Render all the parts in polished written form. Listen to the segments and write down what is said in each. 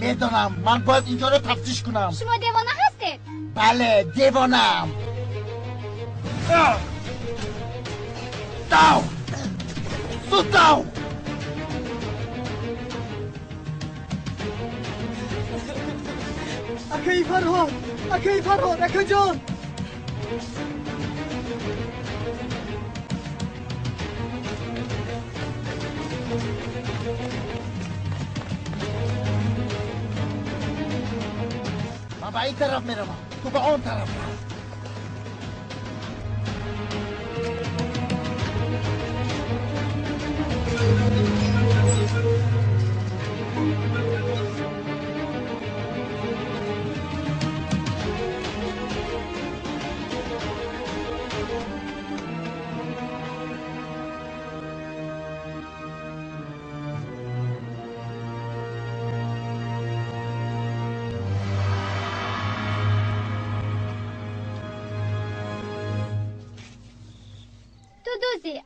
Медонам, ман бояд инҷоро тафтиш кунам. Шумо девона ҳастед? Бале, девонаам. Дав! Зуд дав! Акаи Фарҳод! Акаи Фарҳод! Акаҷон! Ман ба ин тараф меравам, ту ба он тараф рав.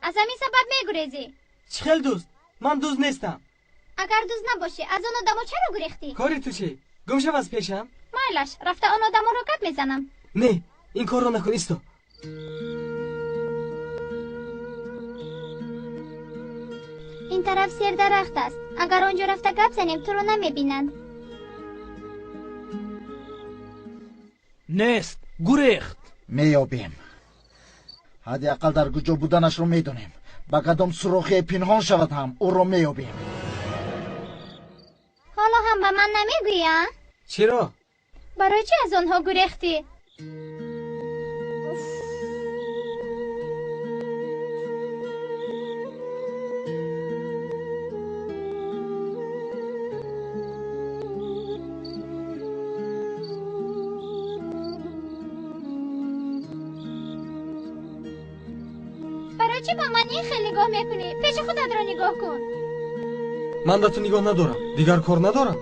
Аз ҳамин сабаб мегурезӣ. Чӣ хел дузд? Ман дузд нестам. Агар дузд набошӣ, аз он одамо чаро гурехтӣ? Кори ту чӣ? Гум шав аз пешам. Майлаш, рафта он одаморо гап мезанам. Не, ин корро накун, исто. Ин тараф сердарахт аст. Агар он ҷо рафта гап занем, туро намебинанд. Нест, гурехт. Меёбем. Ҳадди ақал дар куҷо буданашро медонем. Ба кадом сурохие пинҳон шавад ҳам ӯро меёбем. Ҳоло ҳам ба ман намегӯӣ, а? Чиро? Барои чӣ аз онҳо гурехтӣ? Барои чӣ ба ман ин хел нигоҳ мекунӣ? Пеши худатро нигоҳ кун. Ман ба ту нигоҳ надорам, дигар кор надорам.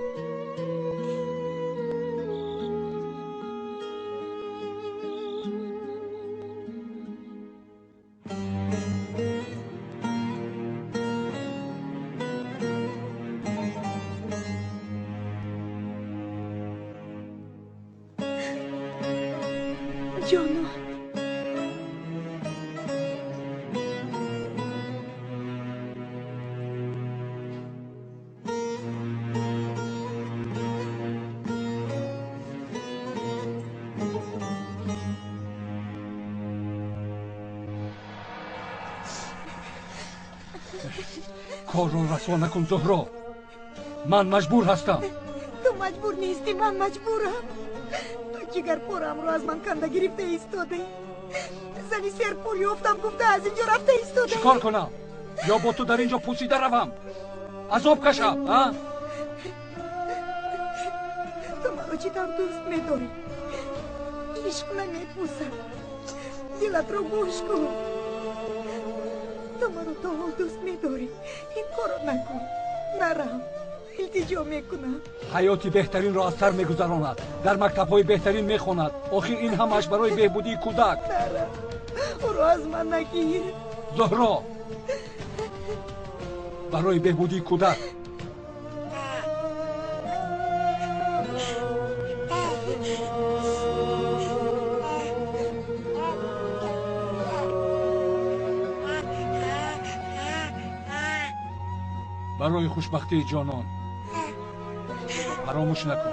Ҷоно, Корро расво накун, Зуҳро. Ман маҷбур ҳастам. Ту маҷбур нестӣ, ман маҷбурам. Ту ҷигарпораамро аз ман канда гирифта истодаӣ. Зани серпул ёфтам гуфта аз инҷо рафта истодаӣ. Чӣ кор кунам? Ё бо ту дар инҷо пусида равам, азоб кашам, а? Ту маро чӣ тавр дӯст медорӣ? Ишқ намепусад. Дилатро гӯш кун. Ту маро то ҳол дӯст медорӣ. Ин корро накун. Нарав. Илтиҷо мекунам. Ҳаёти беҳтаринро аз сар мегузаронад, дар мактабҳои беҳтарин мехонад. Охир ин ҳамааш барои беҳбудии кӯдак. Нарав, ӯро аз ман нагир. Зуҳро, барои беҳбудии кӯдак. Барои хушбахтии ҷонон фаромӯш накун.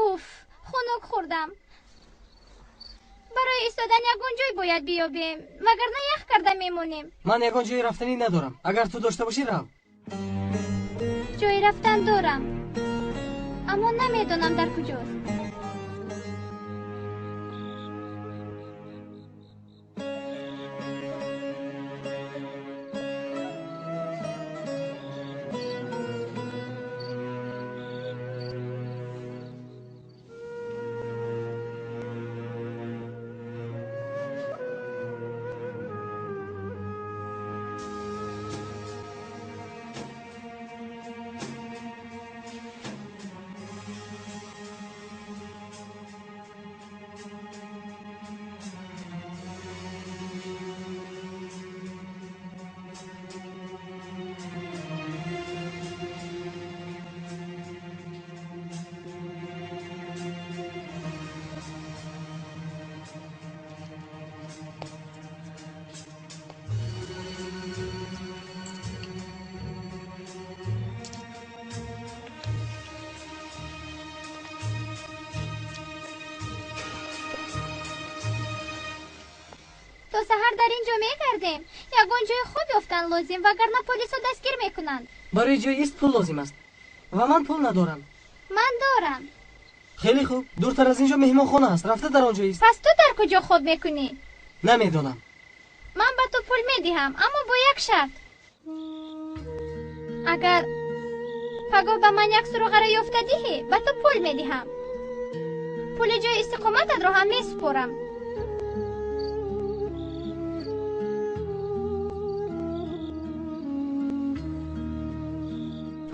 Уф, хунук хӯрдам. Барои истодан ягон ҷой бояд биёбем, вагарна ях карда мемонем. Ман ягон ҷои рафтанӣ надорам. Агар ту дошта бошӣ, рав. Ҷои рафтан дорам, аммо намедонам дар куҷост. То саҳар дар ин ҷо мегардем. Ягон ҷои хуб ёфтан лозим, вагарна полисо дастгир мекунанд. Барои ҷои ист пул лозим аст ва ман пул надорам. Ман дорам. Хеле хуб, дуртар аз ин ҷо меҳмонхона аст. Рафта дар он ҷо ист. Пас ту дар куҷо хоб мекунӣ? Намедонам. Ман ба ту пул медиҳам, аммо бо як шарт. Агар пагоҳ ба ман як суроғаро ёфта диҳӣ, ба ту пул медиҳам. Пули ҷои истиқомататро ҳам месупорам.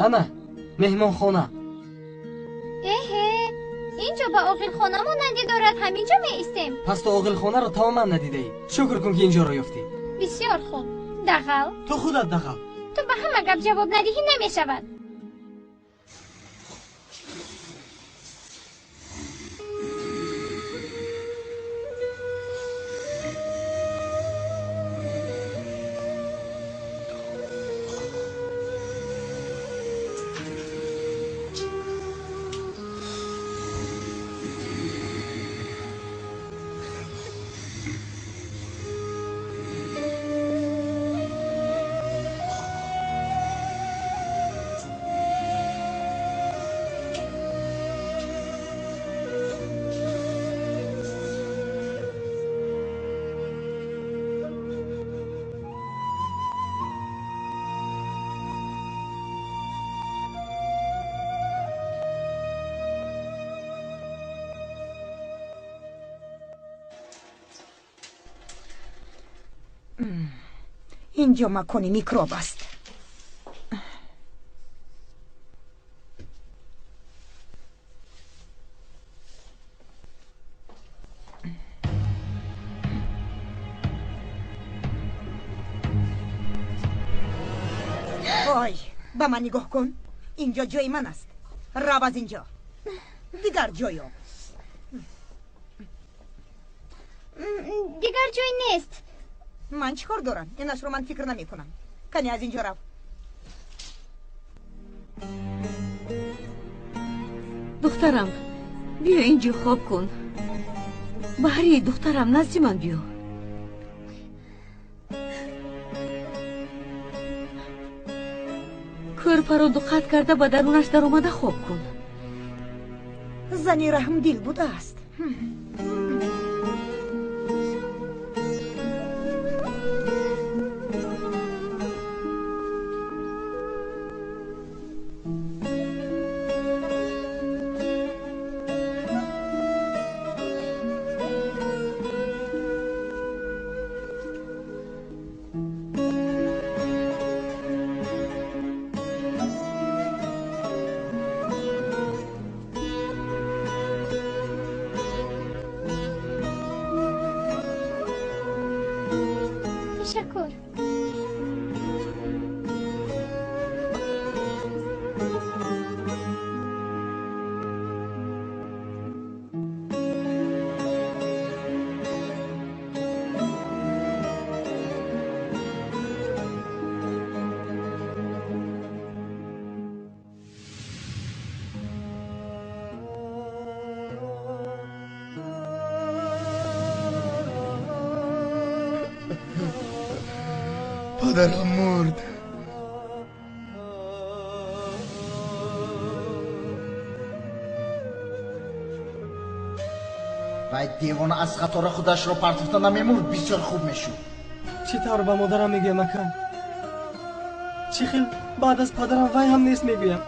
Ана, меҳмонхона. Эҳе, ин ҷо ба оғилхона монандӣ дорад, ҳамин ҷо меистем. Пас ту оғилхонаро тамоман надидаӣ. Шукр кун, ки ин ҷоро ёфтӣ. Бисёр хуб. Дағал. Ту худат дағал. Ту ба ҳама гап ҷавоб надиҳӣ намешавад. Инҷо макони микроб аст. Ой, ба ман нигоҳ кун. Инҷо ҷои ман аст. Рав аз инҷо. Дигар ҷой ёб. Дигар ҷой нест. Ман чӣ кор дорам? Инашро ман фикр намекунам. Кане аз инҷо рав. Духтарам, биё инҷо хоб кун. Баҳри, духтарам, назди ман биё. Кӯрпаро дуқат карда ба дарунаш даромада хоб кун. Зани раҳмдил будааст. Ташаккур. Падарам мурд. Вай девона аз қатора худашро партофта намемурд, бисёр хуб мешуд. Чӣ тавр ба модарам мегӯям, ака? Чӣ хел баъд аз падарам вай ҳам нест мегӯям?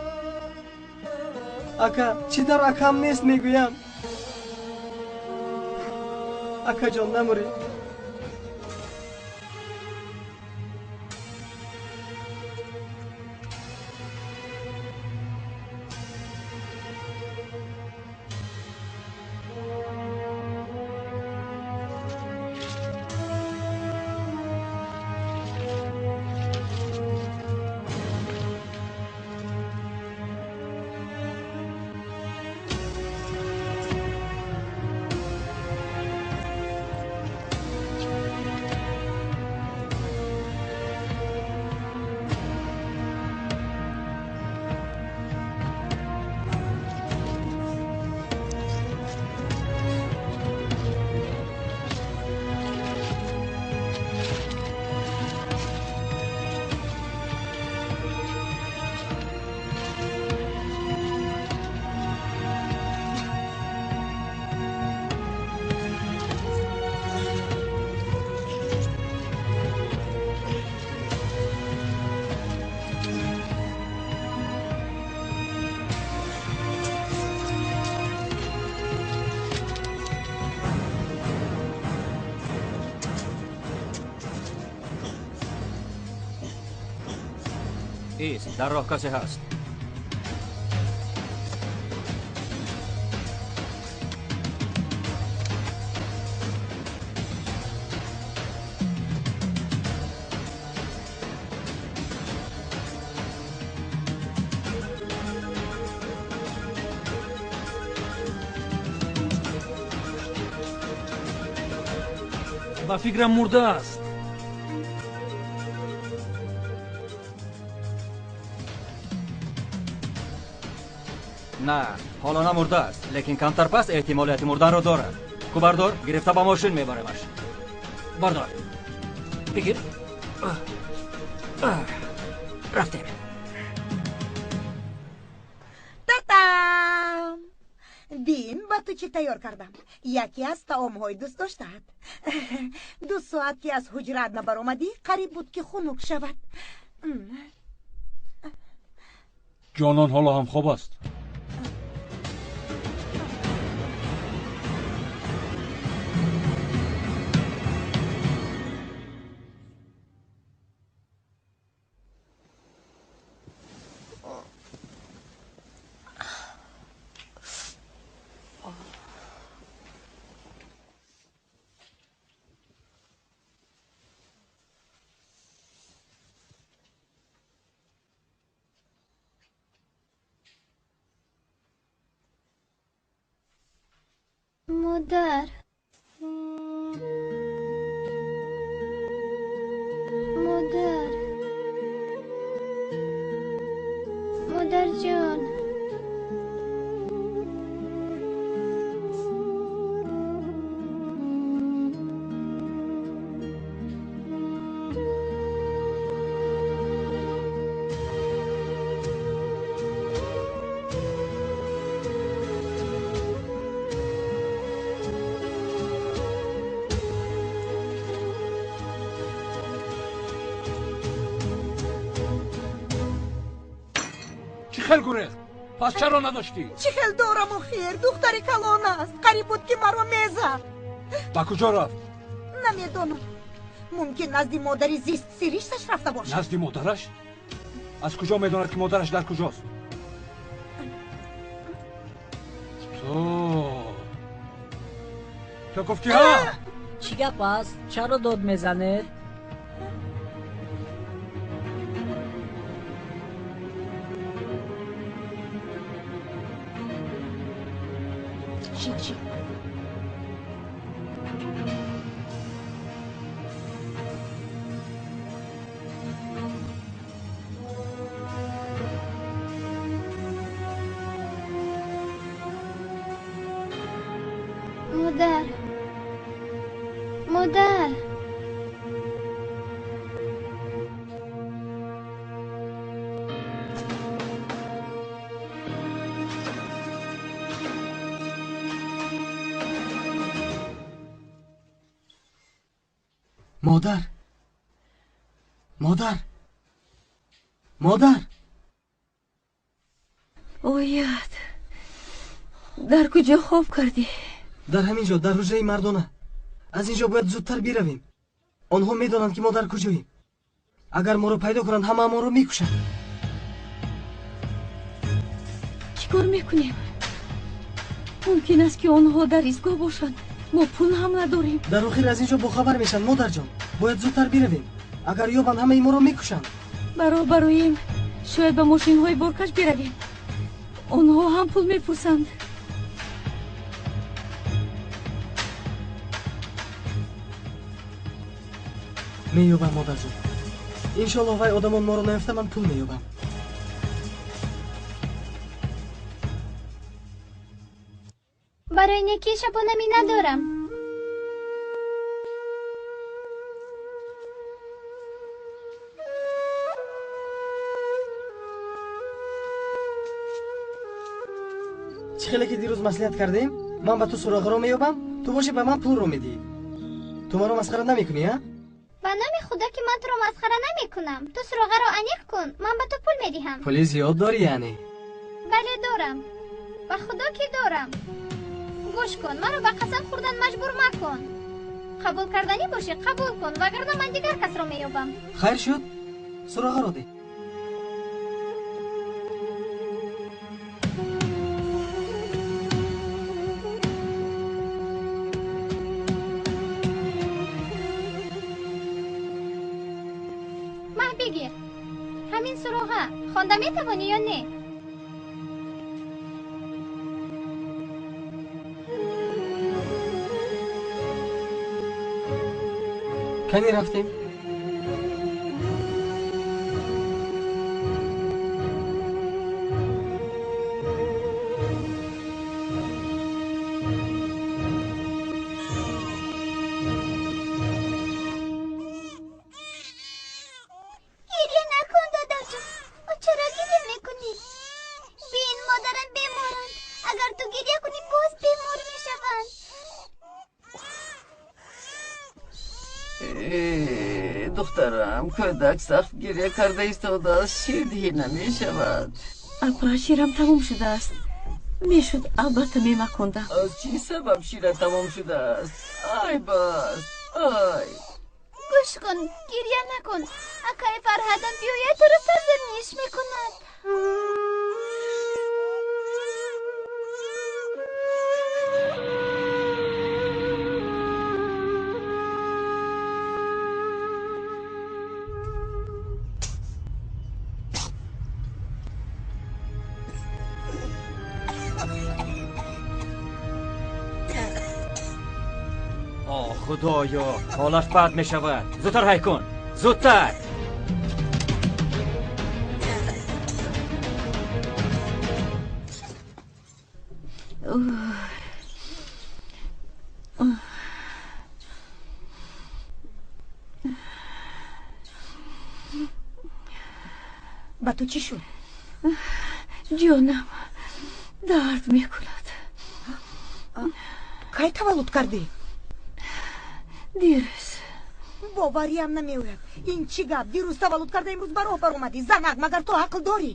Ака, чӣ тавр акам нест мегӯям? Акаҷон, намурӣ. Ист, дар роҳ касе ҳаст. Ба фикрам мурда аст. На, ҳоло намурда аст, лекин камтар пас эҳтимолияти мурданро дорад. Ку бардор, гирифта ба мошин мебаремаш. Бардор, бигир. Рафтем. Татам! Бин, ба ту чӣ тайёр кардам. Яке аз таомҳои дӯстдоштаат. 2 соат ки аз ҳуҷраат набаромадӣ, қариб буд ки хунук шавад. Ҷонон ҳоло ҳам хоб аст. Модар, модар, модарҷон. Хел гурехт. Пас чаро надоштӣ? Чӣ хел дорам охир? Духтари калон аст. Қариб буд ки маро мезад. Ба куҷо рафт? Намедонам. Мумкин назди модари зист сиришташ рафта бошад. Назди модараш? Аз куҷо медонад ки модараш дар куҷост? Ту гуфтӣ ҳа? Чӣ гап аст? Чаро дод мезанед? Чӣ? Модар, модар. Модар, модар, модар. Оят, дар куҷо хоб кардӣ? Дар ҳамин ҷо, дар ҳуҷраи мардона. Аз ин ҷо бояд зудтар биравем. Онҳо медонанд ки мо дар куҷоем. Агар моро пайдо кунанд, ҳамаамонро мекушанд. Чӣ кор мекунем? Мумкин аст ки онҳо дар истгоҳ бошанд. Мо пул ҳам надорем. Дар охир аз ин ҷо бохабар мешанд, модарҷон. Бояд зудтар биравем. Агар ёбанд, ҳамаи моро мекушанд. Баро бароем. Шояд ба мошинҳои боркаш биравем. Онҳо ҳам пул мепурсанд. Меёбам, модарҷон. Иншоаллоҳ вай одамон моро наёфта, ман пул меёбам. Барои некӣ шабонамӣ надорам. Чӣ хеле ки дирӯз маслиҳат кардем, ман ба ту суроғаро меёбам, ту бошӣ ба ман пулро медиҳӣ. Ту маро масхара намекунӣ, а? Ба номи худо ки ман туро масхара намекунам. Ту суроғаро аниқ кун, ман ба ту пул медиҳам. Пули зиёд дорӣ яъне? Бале, дорам. Ба худо ки дорам. Гӯш кун, маро ба қасам хӯрдан маҷбур макун. Қабул карданӣ бошӣ, қабул кун, вагарна ман дигар касро меёбам. Хайр шуд, суроғаро деҳ. суроға. Хонда метавонӣ ё не? Кани рафтем? Гиря накун, додарҷон. Чаро гиря мекунӣ? Бин, модарам беморанд. Агар ту гиря кунӣ, боз бемор мешаванд. Духтарам, кӯдак сахт гиря карда истодааст, ширдиҳӣ намешавад. Апа, ширам тамом шудааст. Мешуд, албатта мемакондам. Аз чӣ сабаб шира тамом шудааст? Ай бас, ай. Гӯш кун, гиря накун. Акаи Фарҳадам биёяд, туро сарзаниш мекунад. Худоё, ҳолаш бад мешавад. Зудтар ҳай кун, зудтар. Ба ту чӣ шуд? Ҷонам дард мекунад. Кай таваллуд кардӣ? Дирӯз. Бовариам намеояд. Ин чӣ гап? Дирӯз таваллуд карда, имрӯз ба роҳ баромадӣ. Занак, магар ту ақл дорӣ?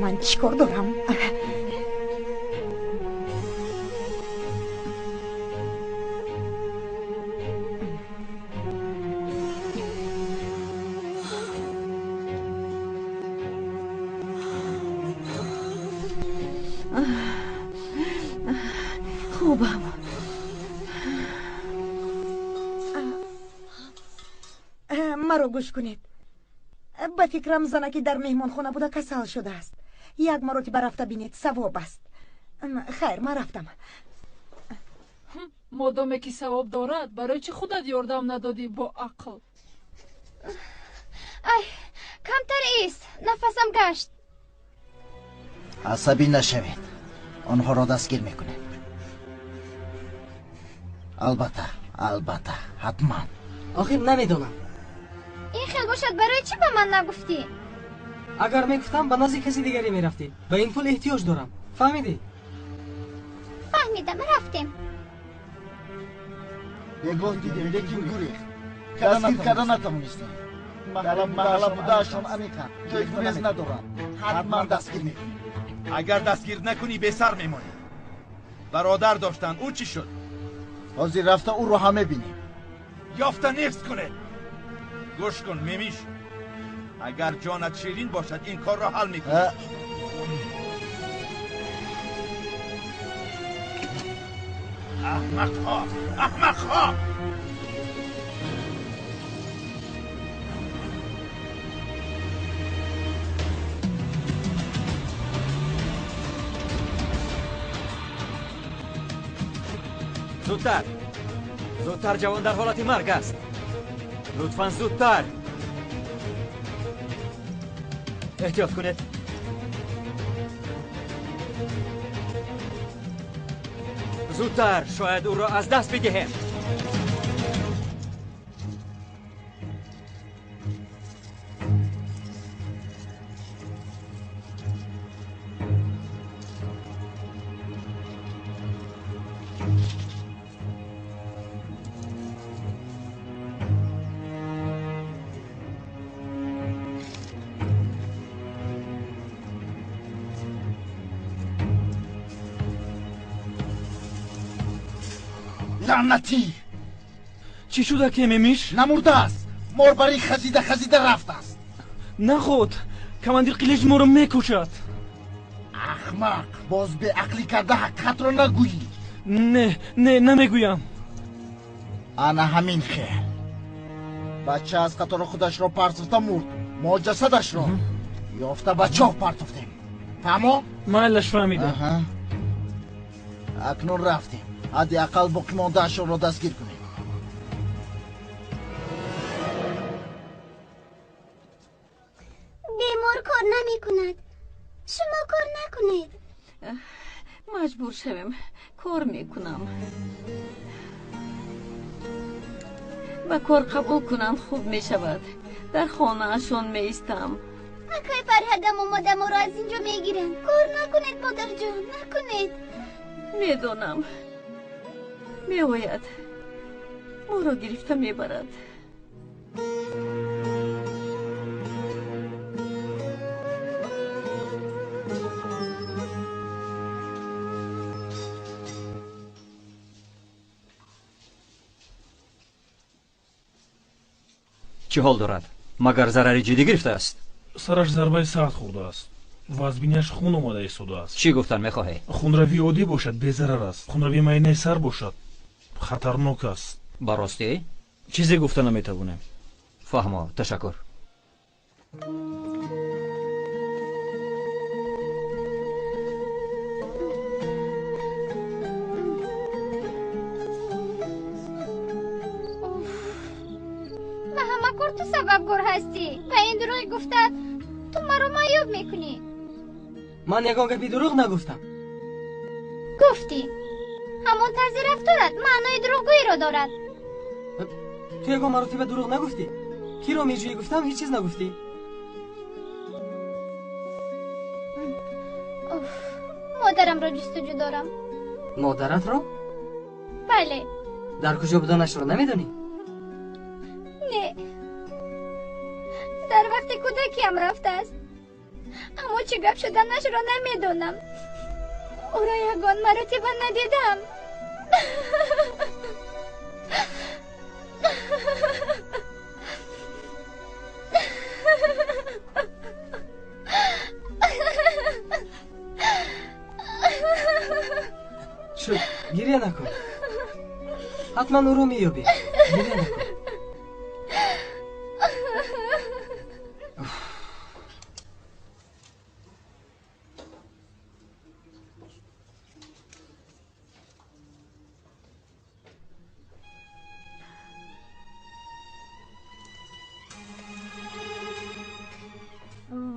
Ман чӣ кор дорам? Хубам. Маро гӯш кунед. Ба фикрам, занаки дар меҳмонхона буда касал шудааст. Як маротиба рафта бинед, савоб аст. Хайр, ман рафтам. Модоме ки савоб дорад, барои чӣ худат ёрдам надодӣ бо ақл? Ай, камтар ист, нафасам гашт. Асабӣ нашавед, онҳоро дастгир мекунем. Албатта, албатта, ҳатман. Охир намедонам. Ин хел бошад, барои чӣ ба ман нагуфтӣ? Агар мегуфтам, ба назди каси дигаре мерафтӣ. Ба ин пул эҳтиёҷ дорам, фаҳмидӣ? Фаҳмидам, рафтем. Бегоҳ дидем, лекин гурехт. Дастгир карда натавонистем. Маҳалла будаашон амиқанд, ҷои гурез надоранд. Ҳатман дастгир мекунем. Агар дастгир накунӣ, бесар мемонӣ. Бародар доштанд, ӯ чӣ шуд? Ҳозир рафта ӯро ҳам мебинем. Ёфта нефт кунед. Гӯш кун, Мемиш, агар ҷонат ширин бошад, ин корро ҳал мекунӣ. Аҳмақҳо, аҳмақҳо! Зудтар, зудтар, ҷавон дар ҳолати марг аст. Лутфан зудтар. Эҳтиёт кунед. Зудтар, шояд ӯро аз даст бидиҳем. Лаънатӣ! Чӣ шуда, ке Мемиш? Намурдааст, морбарӣ хазида хазида рафтааст. Наход, командир Қилич моро мекушад. Аҳмақ, боз беақлӣ карда ҳақиқатро нагӯӣ. Не, не, намегӯям. Ана ҳамин хел. Бача аз қатори худашро партофта мурд. Мо ҷасадашро ёфта ба чоҳ партофтем. Фаҳмо? Майлаш, фаҳмидам. Акнун рафтем. Ҳадди ақал боқимондаашонро дастгир кунем. Бемор кор намекунад. Шумо кор накунед. Маҷбур шавем, кор мекунам. Ба кор қабул кунанд, хуб мешавад. Дар хонаашон меистам. Акай Фарҳадам омода моро аз ин ҷо мегиранд. Кор накунед, модарҷон, накунед. Медонам. Меояд. Моро гирифта мебарад. Чӣ ҳол дорад? Магар зарари ҷиддӣ гирифтааст? Сараш зарбаи сахт хӯрдааст ва аз бинияш хун омада истодааст. Чӣ гуфтан мехоҳӣ? Хунравии оддӣ бошад, безарар аст. Хунравии майнаи сар бошад, хатарнок аст. Ба ростӣ? Чизе гуфта наметавонем. Фаҳмо, ташаккур. Ба ҳама кор ту сабабгор ҳастӣ. Ба ин дурӯғи гуфтаат ту маро маъюб мекунӣ. Ман ягон гапи дурӯғ нагуфтам. Гуфтӣ. Ҳамон тарзи рафторат маънои дурӯғгӯиро дорад. Ту ягон маротиба дурӯғ нагуфтӣ? Киро меҷӯӣ гуфтам, ҳеҷ чиз нагуфтӣ. Уф, модарамро ҷустуҷӯ дорам. Модаратро? Бале. Дар куҷо буданашро намедонӣ? Не. Дар вақти кӯдакиам рафтааст. Аммо чӣ гап шуданашро намедонам. Ӯро ягон маротиба надидам. Шуд, гиря накун. Ҳатман ӯро меёбӣ. Гиря накун.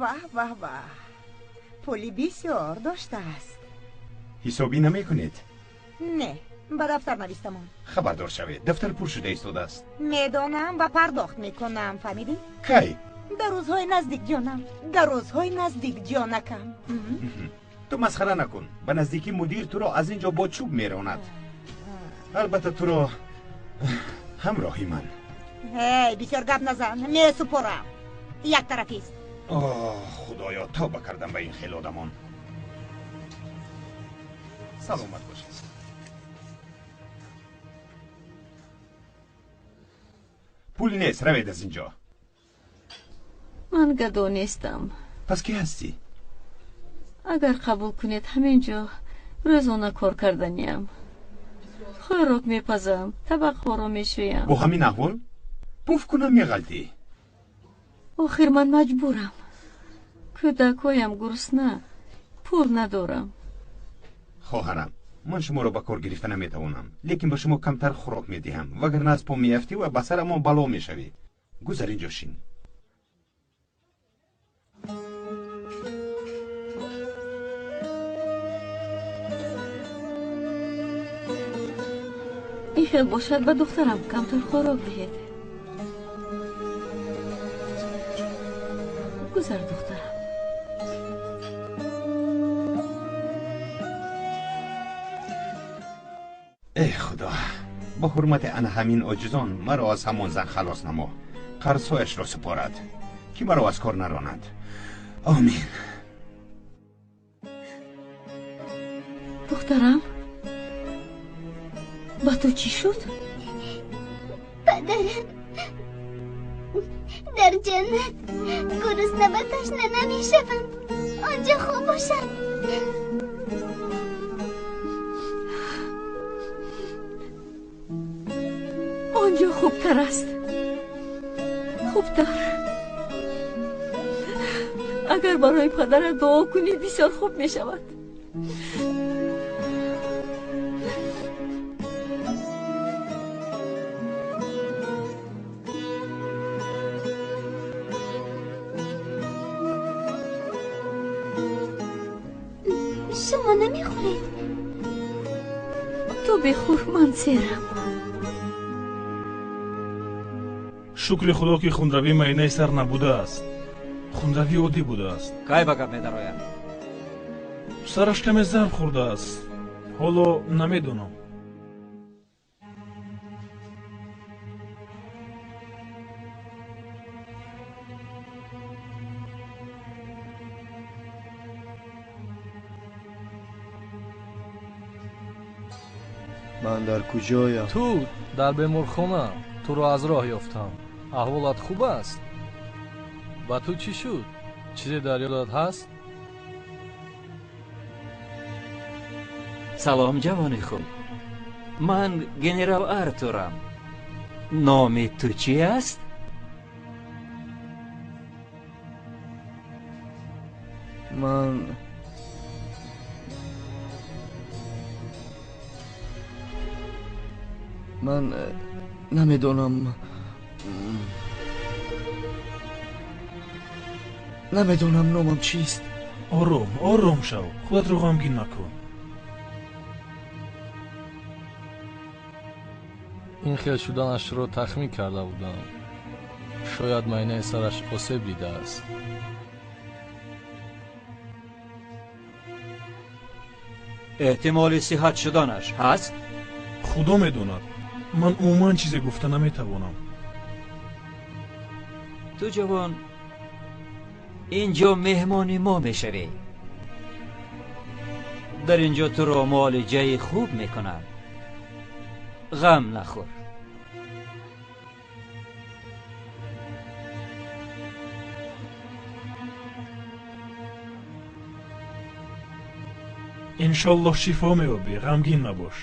Ваҳ, ваҳ, ваҳ, пули бисёр доштааст. Ҳисобӣ намекунед? Не, ба дафтар навистамон. Хабардор шавед, дафтар пур шуда истодааст. Медонам ва пардохт мекунам, фаҳмидӣ? Кай? Дар рӯзҳои наздик, ҷонам, дар рӯзҳои наздик, ҷонакам. Ту масхара накун. Ба наздикӣ мудир туро аз ин ҷо бо чӯб меронад. Албатта туро ҳамроҳи ман. Эй, бисёр гап назан, месупорам. Як тарафист. Оҳ, худоё, тавба кардам ба ин хел одамон. Саломат бошед. Пул нест, равед аз ин ҷо. Ман гадо нестам. Пас кӣ ҳастӣ? Агар қабул кунед, ҳамин ҷо рӯзона кор карданиям. Хӯрок мепазам, табақҳоро мешӯям. Бо ҳамин аҳвол пуф кунам меғалтӣ. Охир ман маҷбурам. Кӯдакҳоям гурусна, пул надорам. Хоҳарам, ман шуморо ба кор гирифта наметавонам, лекин ба шумо камтар хӯрок медиҳам, вагарна аз по меафтӣ ва ба сарамон бало мешавӣ. Гузар, инҷо шин. Ин хел бошад, ба духтарам камтар хӯрок диҳед. Гузар, духтарам. Эй худо, ба ҳурмати ана ҳамин оҷизон маро аз ҳамон зан халос намо. Қарзҳояшро супорад, ки маро аз кор наронад. Омин. Духтарам, ба ту чӣ шуд? Падарам дар ҷаннат гурусна ва ташна намешаванд. Он ҷо хуб бошад. Инҷо хубтар аст, хубтар. Агар барои падарат дуо кунӣ, бисёр хуб мешавад. Шумо намехӯред? Ту бихӯр, ман серам. Шукри худо, ки хунравӣ майнаи сар набудааст, хунравӣ оддӣ будааст. Кай ба гап медарояд? Сараш каме зарб хӯрдааст, ҳоло намедонам. Ман дар куҷоям? Ту дар беморхона. Туро аз роҳ ёфтам. Аҳволат хуб аст? Ба ту чӣ шуд? Чизе дар ёдат ҳаст? Салом, ҷавони хуб. Ман генерал Артурам. Номи ту чӣ аст? Ман намедонам, намедонам номам чист. Ором, ором шав, худатро ғамгин накун. Ин хел шуданашро тахмин карда будам. Шояд майнаи сараш осеб дидааст. Эҳтимоли сиҳат шуданаш ҳаст? Худо медонад. Ман умуман чизе гуфта наметавонам. Ту, ҷавон, инҷо меҳмони мо мешавӣ. Дар инҷо туро муолиҷаи хуб мекунанд. Ғам нахӯр. Иншоллоҳ шифо меёбӣ, ғамгин набош.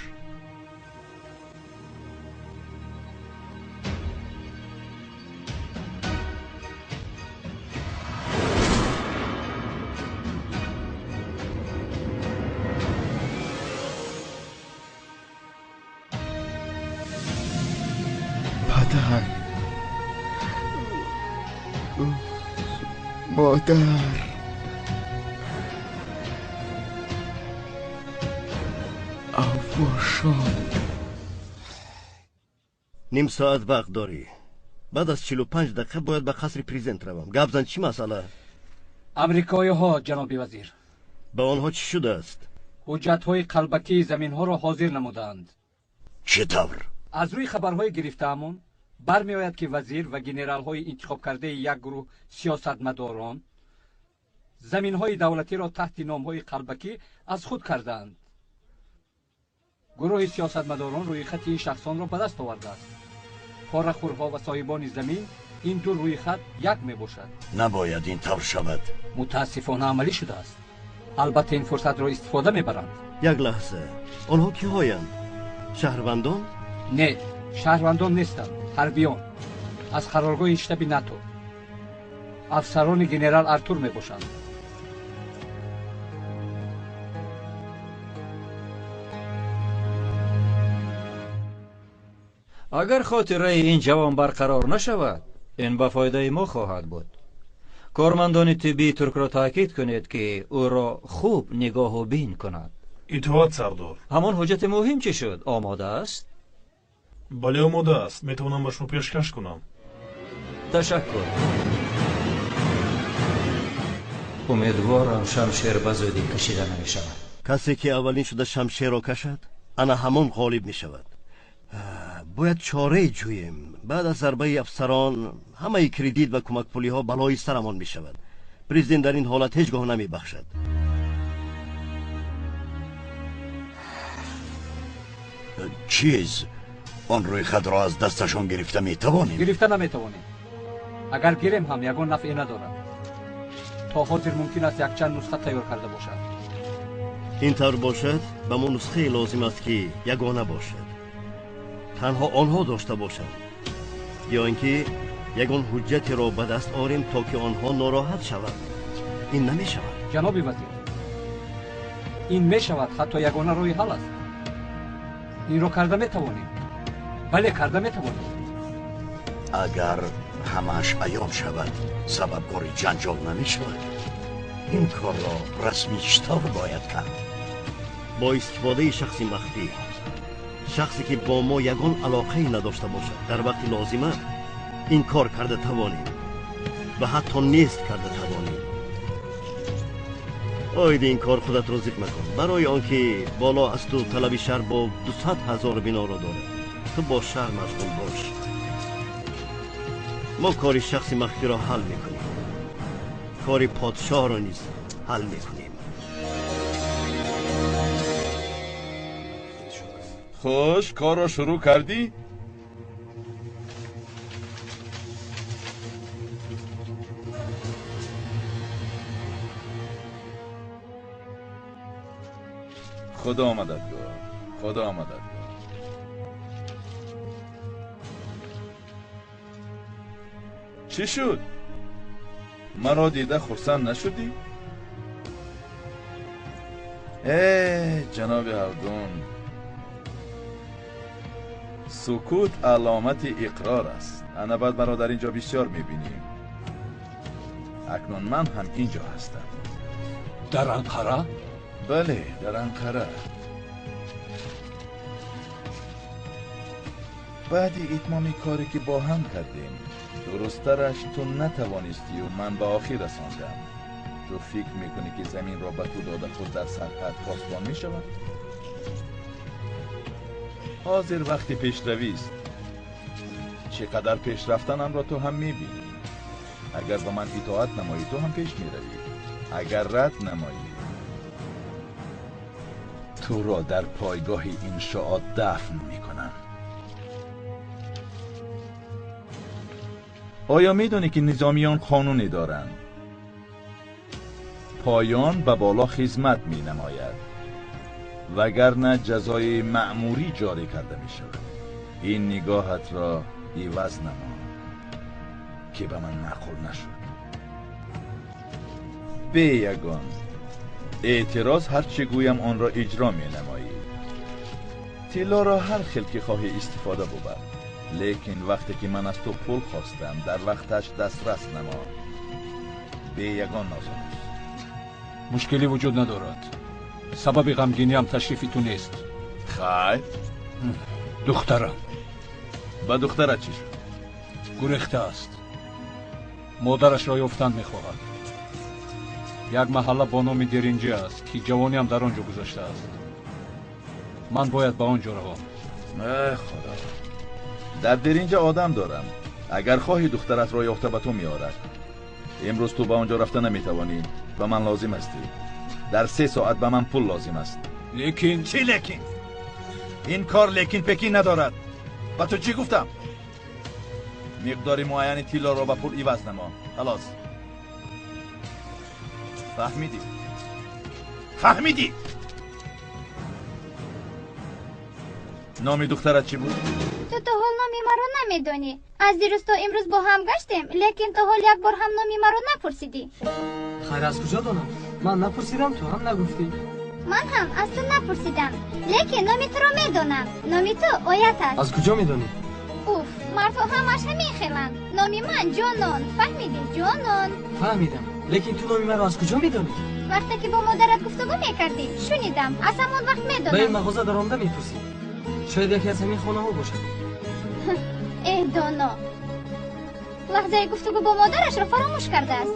Падар, модар, аввошон. Ним соат вақт дорӣ. Баъд аз 45 дақиқа бояд ба қасри президент равам. Гап зан, чӣ масъала? Амрикоиҳо, ҷаноби вазир. Ба онҳо чӣ шудааст? Ҳуҷҷатҳои қалбакии заминҳоро ҳозир намудаанд. Чӣ тавр? Аз рӯи хабарҳои гирифтаамон бармеояд, ки вазир ва генералҳои интихобкардаи як гурӯҳ сиёсатмадорон заминҳои давлатиро таҳти номҳои қалбакӣ аз худ кардаанд. Гурӯҳи сиёсатмадорон рӯйхати ин шахсонро ба даст овардааст. Порахӯрҳо ва соҳибони замин ин ду рӯйхат як мебошад. Набояд ин тавр шавад. Мутаассифона, амалӣ шудааст. Албатта, ин фурсатро истифода мебаранд. Як лаҳза, онҳо киҳоянд? Шаҳрвандон? Не, шаҳрвандон нестанд, ҳарбиён аз қароргоҳи штаби НАТО, афсарони генерал Артур мебошанд. Агар хотираи ин ҷавон барқарор нашавад, ин ба фоидаи мо хоҳад буд. Кормандони тиббии туркро таъкид кунед, ки ӯро хуб нигоҳу бин кунад. Итоат, сардор. Ҳамон ҳуҷҷати муҳим чӣ шуд? Омода аст? Бале, омода аст. Метавонам ба шумо пешкаш кунам. Ташаккур. Умедворам, шамшер ба зудӣ кашида намешавад. Касе ки аввалин шуда шамшерро кашад, ана ҳамон ғолиб мешавад. Бояд чорае ҷӯем. Баъд аз зарбаи афсарон ҳамаи кредит ва кӯмакпулиҳо балои сарамон мешавад. Президент дар ин ҳолат ҳеҷ гоҳ намебахшад. Чиз, он рӯйхатро аз дасташон гирифта метавонем? Гирифта наметавонем. Агар гирем ҳам, ягон нафъе надорад. То ҳозир мумкин аст якчанд нусха тайёр карда бошад. Ин тавр бошад, ба мо нусхае лозим аст, ки ягона бошад, танҳо онҳо дошта бошанд. Ё ин ки ягон ҳуҷҷатеро ба даст орем, то ки онҳо нороҳат шаванд. Ин намешавад. Ҷаноби вазир, ин мешавад, ҳатто ягона роҳи ҳал аст. Инро карда метавонем. Бале, карда метавонем. Агар ҳамааш аён шавад, сабабгори ҷанҷол намешавад. Ин корро расмӣ чӣ тавр бояд кард? Бо истифодаи шахси махфӣ, шахсе ки бо мо ягон алоқае надошта бошад, дар вақти лозима ин кор карда тавонем ва ҳатто нест карда тавонем. Оиди ин кор худатро зиқ макун, барои он ки боло аз ту талаби шаҳр бо 200 ҳазор биноро дорад. Ту бо шаҳр машғул бош. Мо кори шахси махфиро ҳал мекунем, кори подшоҳро низ ҳал мекунем. Хуш, корро шурӯъ кардӣ? Худо мададгор, Худо мададгор. Чӣ шуд? Маро дида хурсанд нашудӣ? Э, ҷаноби Ҳалдун, сукут аломати иқрор аст. Ана баъд маро дар ин ҷо бисёр мебинӣ. Акнун ман ҳам ин ҷо ҳастам. Дар Анқара? Бале, дар Анқара. Баъди итмоми коре ки бо ҳам кардем, дурусттараш ту натавонистию ман ба охир расондам. Ту фикр мекунӣ ки заминро ба ту дода худ дар сарҳад посбон мешавад? Ҳозир вақти пешравист. Чӣ қадар пеш рафтанамро ту ҳам мебинӣ. Агар ба ман итоат намоӣ, ту ҳам пеш меравӣ. Агар рад намоӣ, туро дар пойгоҳи иншоот дафн мекунам. Оё медонӣ ки низомиён қонуне доранд? Поён ба боло хизмат менамояд, вагарна ҷазои маъмурӣ ҷорӣ карда мешавад. Ин нигоҳатро иваз намо, ки ба ман маъқул нашуд. Бе ягон эътироз ҳар чӣ гӯям онро иҷро менамоӣ. Тиллоро ҳар хел ки хоҳӣ истифода бубар, лекин вақте ки ман аз ту пул хостам, дар вақташ дастрас намо. Бе ягон нозанӯз. Мушкилӣ вуҷуд надорад. Сабаби ғамгиниам ташрифи ту нест. Хайр. Духтарам. Ба духтарат чӣ шуд? Гурехта аст. Модарашро ёфтан мехоҳад. Як маҳалла бо номи Деринҷа аст, ки ҷавониам дар он ҷо гузаштааст. Ман бояд ба он ҷо равам. Э, Худо. Дар Деринҷа одам дорам. Агар хоҳӣ духтаратро ёфта ба ту меорад. Имрӯз ту ба он ҷо рафта наметавонӣ. Ба ман лозим ҳастӣ. Дар 3 соат ба ман пул лозим аст. Лекин чӣ лекин? Ин кор лекин пекин надорад. Ба ту чӣ гуфтам? Миқдори муайяни тиллоро ба пул иваз намо. Халос. Фаҳмидӣ? Фаҳмидӣ? Номи духтарат чӣ буд? Ту то ҳол номи маро намедонӣ. Аз дирӯз то имрӯз бо ҳам гаштем, лекин то ҳол як бор ҳам номи маро напурсидӣ. Хайр, аз куҷо донам? Ман напурсидам, ту ҳам нагуфтӣ. Ман ҳам аз ту напурсидам, лекин номи туро медонам. Номи ту Оят аст. Аз куҷо медонӣ? Уф, мардҳо ҳамаш ҳамин хеланд. Номи ман Ҷонон. Фаҳмидӣ? Ҷонон. Фаҳмидам, лекин ту номи маро аз куҷо медонӣ? Вақте ки бо модарат гуфтугӯ мекардӣ, шунидам. Аз ҳамон вақт медонам. Ба ин мағоза даромада мепурсӣ. Шояд яке аз ҳамин хонаҳо бошад. Э, доно, лаҳзаи гуфтугӯ бо модарашро фаромӯш кардааст.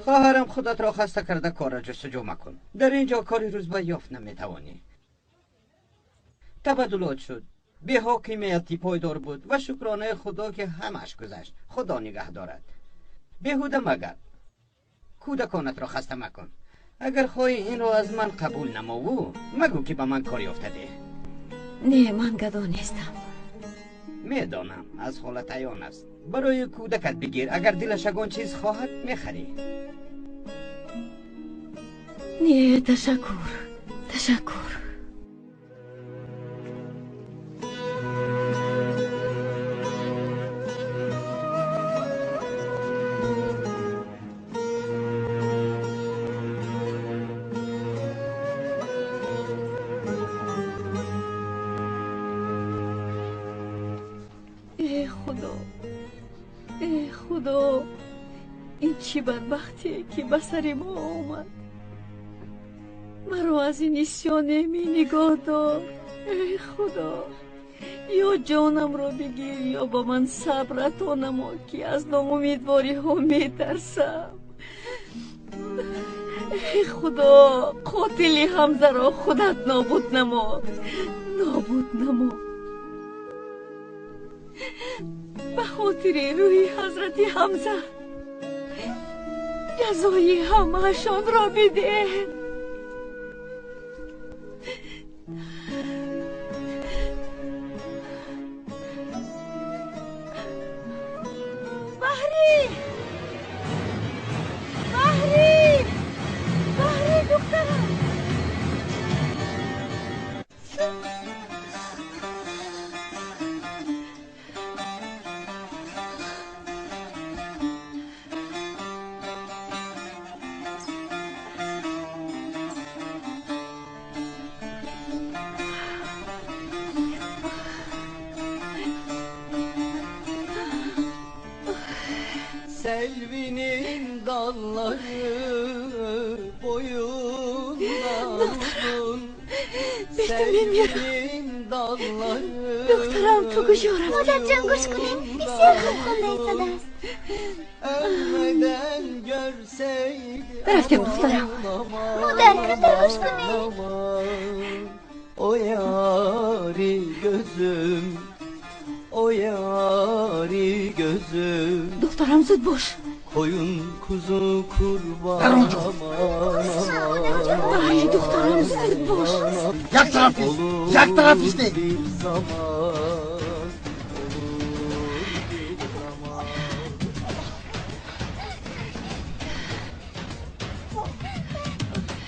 Хоҳарам, худатро хаста карда корро ҷустуҷӯ макун. Дар ин ҷо кори рӯзба ёфт наметавонӣ. Табаддулот шуд, беҳокимияти пойдор буд ва шукронаи Худо ки ҳамаш гузашт. Худо нигаҳ дорад. Беҳуда магард, кӯдаконатро хаста макун. Агар хоҳӣ инро аз ман қабул намову, магӯ ки ба ман кор ёфта деҳ. Не, ман гадо нестам. Медонам, аз ҳолат аён аст. Барои кӯдакат бигир, агар дилаш ягон чиз хоҳад, мехарӣ. Не, ташаккур, ташаккур. Чӣ бадбахтие ки ба сари мо омад. Маро аз ин исёне нигоҳ дор. Эй Худо, ё ҷонамро бигир, ё ба ман сабр ато намо, ки аз ноумедвориҳо метарсам. Эй Худо, қотили Ҳамзаро худат нобуд намо, нобуд намо. Ба хотири рӯҳи ҳазрати Ҳамза ҷазои ҳамаашонро бидеҳ. Баҳрӣ! Баҳрӣ! Баҳрӣ, духтарам! Selvinin dalları boyundan uzun. Selvinin dalları. Духтарам, ту куҷо рафтӣ? Модарҷон, гӯш кунед, бисёр хуб хонда истодааст. Ölmeden görseydi. Рафтем, духтарам. Модар, камтар гӯш кунед. O yari gözüm, o yari gözüm. Духтарам, зуд бош. Koyun kuzu kurban. Дар он ҷо. Баҳри, духтарам, зуд бош. Як тараф ист, як тараф истед. Bir zaman, olur bir zaman.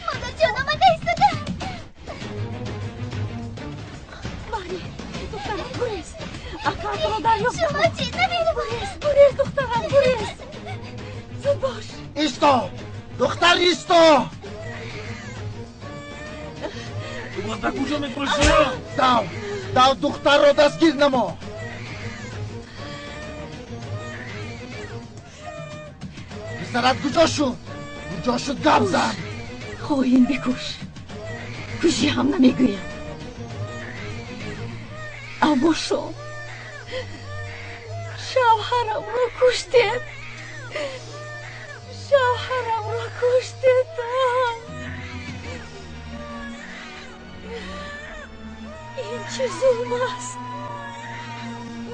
Модарҷон, омада истодаанд. Баҳри, духтарам, гурез. Акаатро дарёфт. Шумо чӣ намедонед? Гурез, гурез, духтарам, гурез. Зуд бош. Исто, духтар, исто. Ту боз ба куҷо мепошӣ? Дав, дав, духтарро дастгир намо. Писарат куҷо шуд? Куҷо шуд, гап зан. Хоин, бикуш. Кушӣ ҳам намегӯям. Аммо шом шавҳарамро куштед. Шавҳарамро куштед. Ин чӣ зулм аст?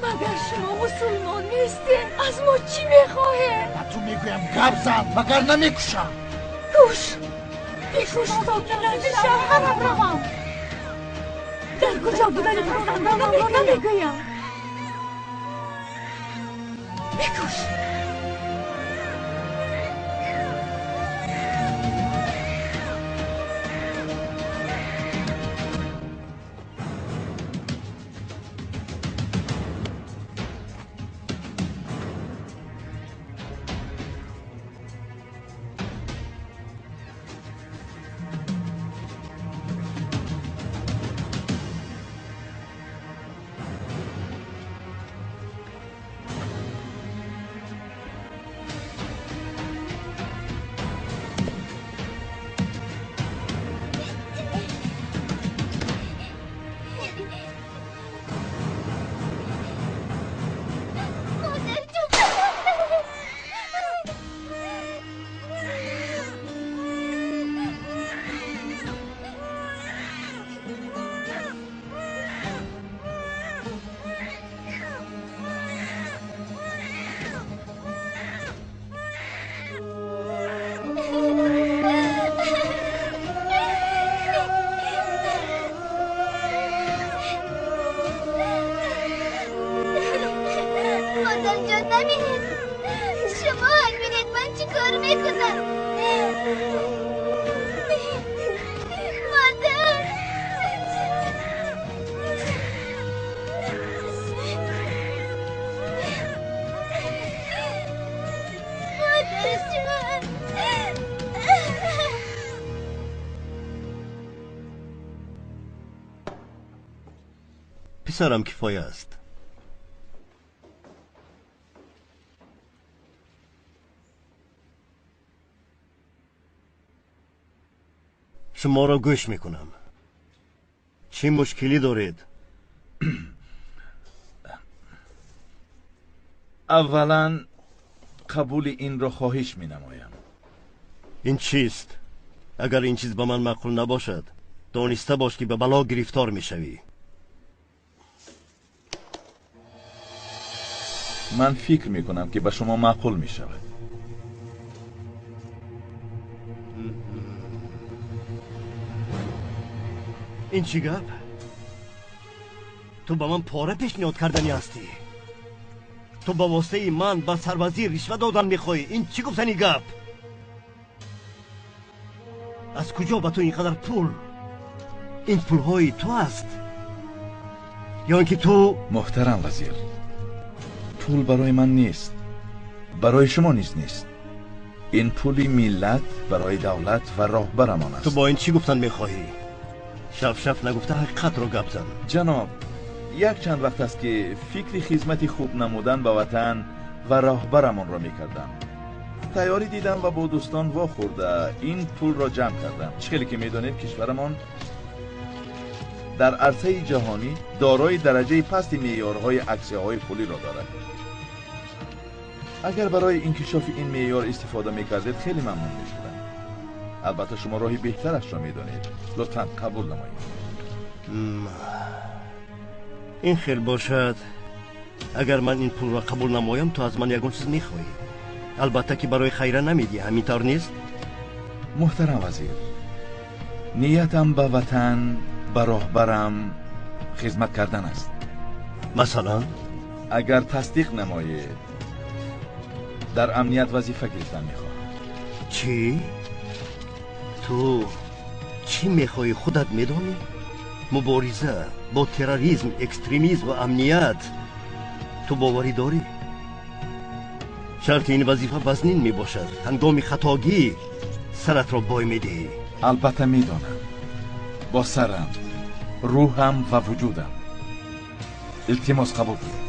Магар шумо мусулмон нестед? Аз мо чӣ мехоҳед? Ба ту мегӯям, гап зан, вагар намекушам. Куш, бикуш, то ки назди шавҳарам равам. Дар куҷо будани фарзандонамро намегӯям. Бикуш. Модарҷон, модарҷон, намиред. Шумо ҳам бинед ман чӣ кор мекунам. Модар! Модарҷон! Писарам, кифоя аст. Шуморо гӯш мекунам. Чӣ мушкилӣ доред? Аввалан қабули инро хоҳиш менамоям. Ин чист? Агар ин чиз ба ман маъқул набошад, дониста бош ки ба бало гирифтор мешавӣ. Ман фикр мекунам ки ба шумо маъқул мешавад. Ин чӣ гап? Ту ба ман пора пешниҳод карданӣ ҳастӣ? Ту ба воситаи ман ба сарвазир ришва додан мехоҳӣ? Ин чӣ гуфтани гап? Аз куҷо ба ту ин қадар пул? Ин пулҳои ту аст ё ин ки ту? Муҳтарам вазир, пул барои ман нест, барои шумо низ нест. Ин пули миллат барои давлат ва роҳбарамон аст. Ту бо ин чӣ гуфтан мехоҳӣ? Шафшаф нагуфта ҳақиқатро гап зан. Ҷаноб, як чанд вақт аст ки фикри хизмати хуб намудан ба ватан ва роҳбарамонро мекардам. Тайёрӣ дидам ва бо дӯстон вохӯрда ин пулро ҷамъ кардам. Чӣ хеле ки медонед, кишварамон дар арсаи ҷаҳонӣ дорои дараҷаи пасти меъёрҳои аксияҳои пулиро дорад. Агар барои инкишофи ин меъёр истифода мекардед, хеле мамнун мешудам. Албатта шумо роҳи беҳтарашро медонед. Лутфан қабул намоед. Ин хел бошад, агар ман ин пулро қабул намоям, ту аз ман ягон чиз мехоҳӣ. Албатта ки барои хайра намедиҳӣ, ҳамин тавр нест? Муҳтарам вазир, ниятам ба ватан, ба роҳбарам хизмат кардан аст. Масалан? Агар тасдиқ намоед, дар амният вазифа гирифтан мехоҳам. Чӣ? Ту чӣ мехоҳӣ худат медонӣ? Мубориза бо терроризм, экстремизм ва амният. Ту боварӣ дорӣ? Шарти ин вазифа вазнин мебошад. Ҳангоми хатогӣ саратро бой медиҳӣ. Албатта медонам. Бо сарам, рӯҳам ва вуҷудам. Илтимос қабул кунед.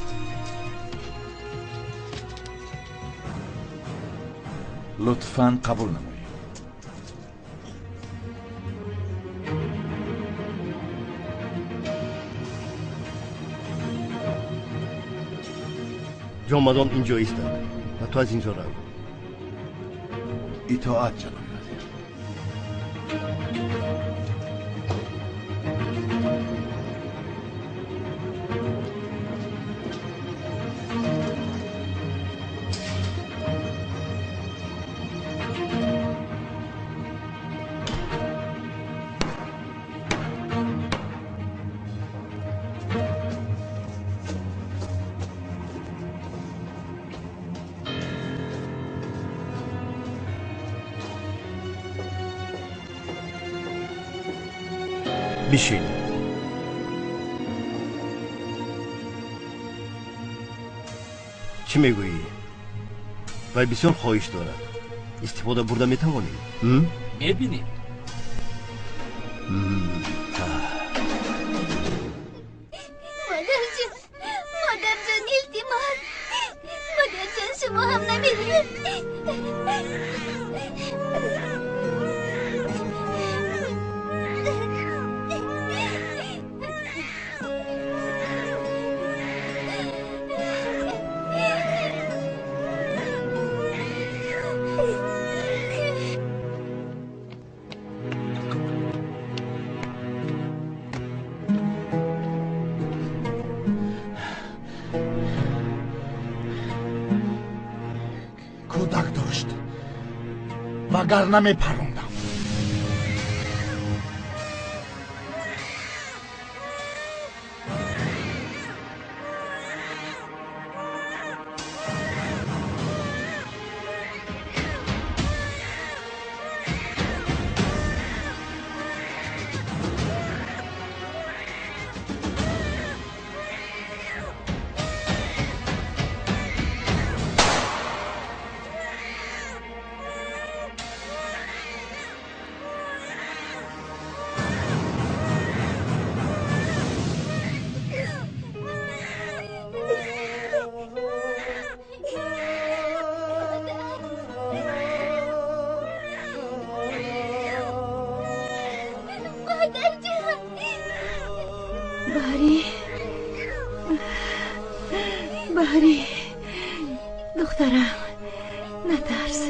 Лутфан қабул намоед. Ҷомадон инҷо истад ва ту аз инҷо рав. Итоат, ҷаноби вазир. Бишин. Чӣ мегӯӣ? Вай бисёр хоҳиш дорад. Истифода бурда метавонем? Мебинем. Модарҷон, модарҷон, илтимос. Модарҷон, шумо ҳам намедиҳед. Кӯдак дошт, вагарна мепарондам. Баҳрӣ, духтарам, натарс.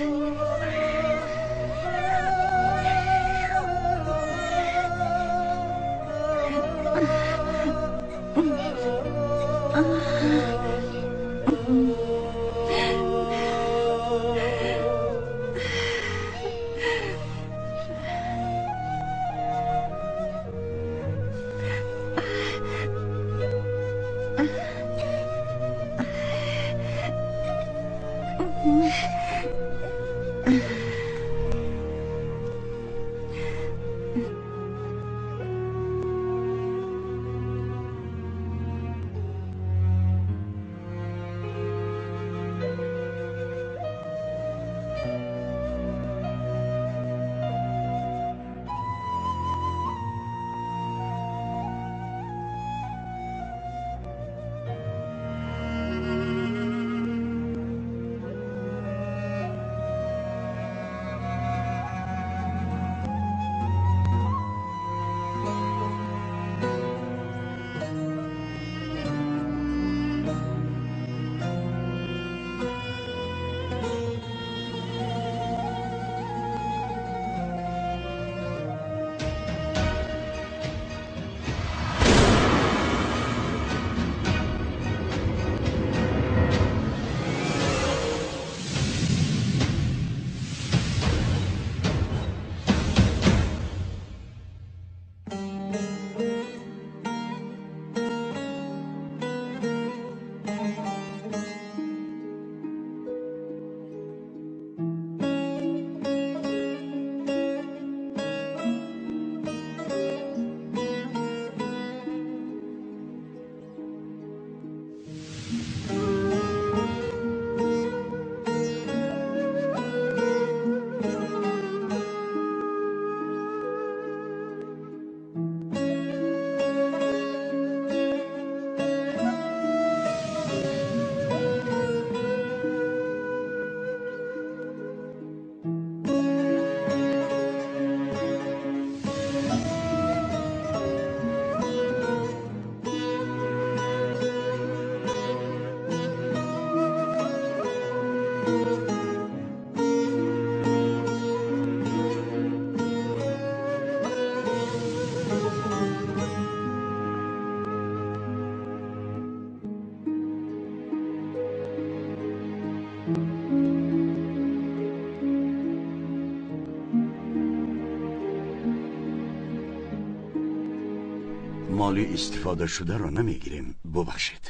Моли истифодашударо намегирем, бубахшед.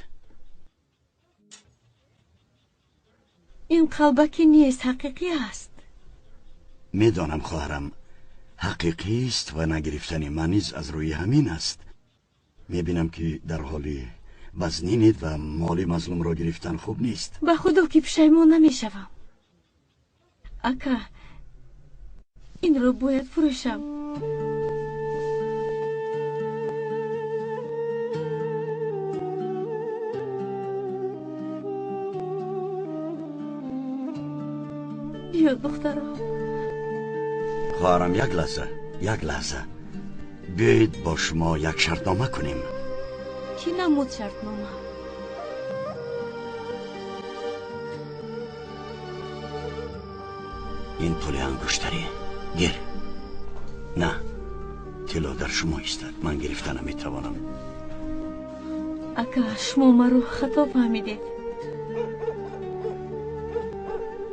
Ин қалбакӣ нест, ҳақиқӣ аст. Медонам, хоҳарам, ҳақиқист ва нагирифтани ман низ аз рӯи ҳамин аст. Мебинам, ки дар ҳоли вазнинед ва моли мазлумро гирифтан хуб нест. Ба худо ки пушаймон намешавам. Ака, инро бояд фурӯшам. Биё, духтарам. Хоҳарам, як лаҳза, як лаҳза. Биёед бо шумо як шартнома кунем. Чӣ намуд шартнома? Ин пули ангуштарӣ. Гир. На, тилло дар шумо истад. Ман гирифта наметавонам. Ака, шумо маро хато фаҳмидед.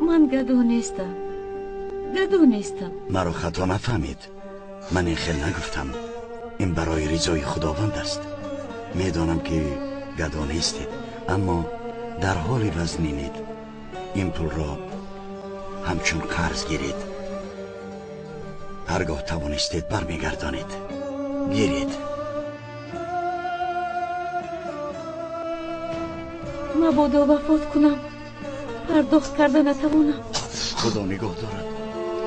Ман гадо нестам, гадо нестам. Маро хато нафаҳмед. Ман ин хел нагуфтам. Ин барои ризои Худованд аст. Медонам, ки гадо нестед, аммо дар ҳоли вазнинед. Ин пулро ҳамчун қарз гиред. Ҳаргоҳ тавонистед бармегардонед. Гиред. Мабодо вафот кунам, пардохт карда натавонам. Худо нигоҳ дорад.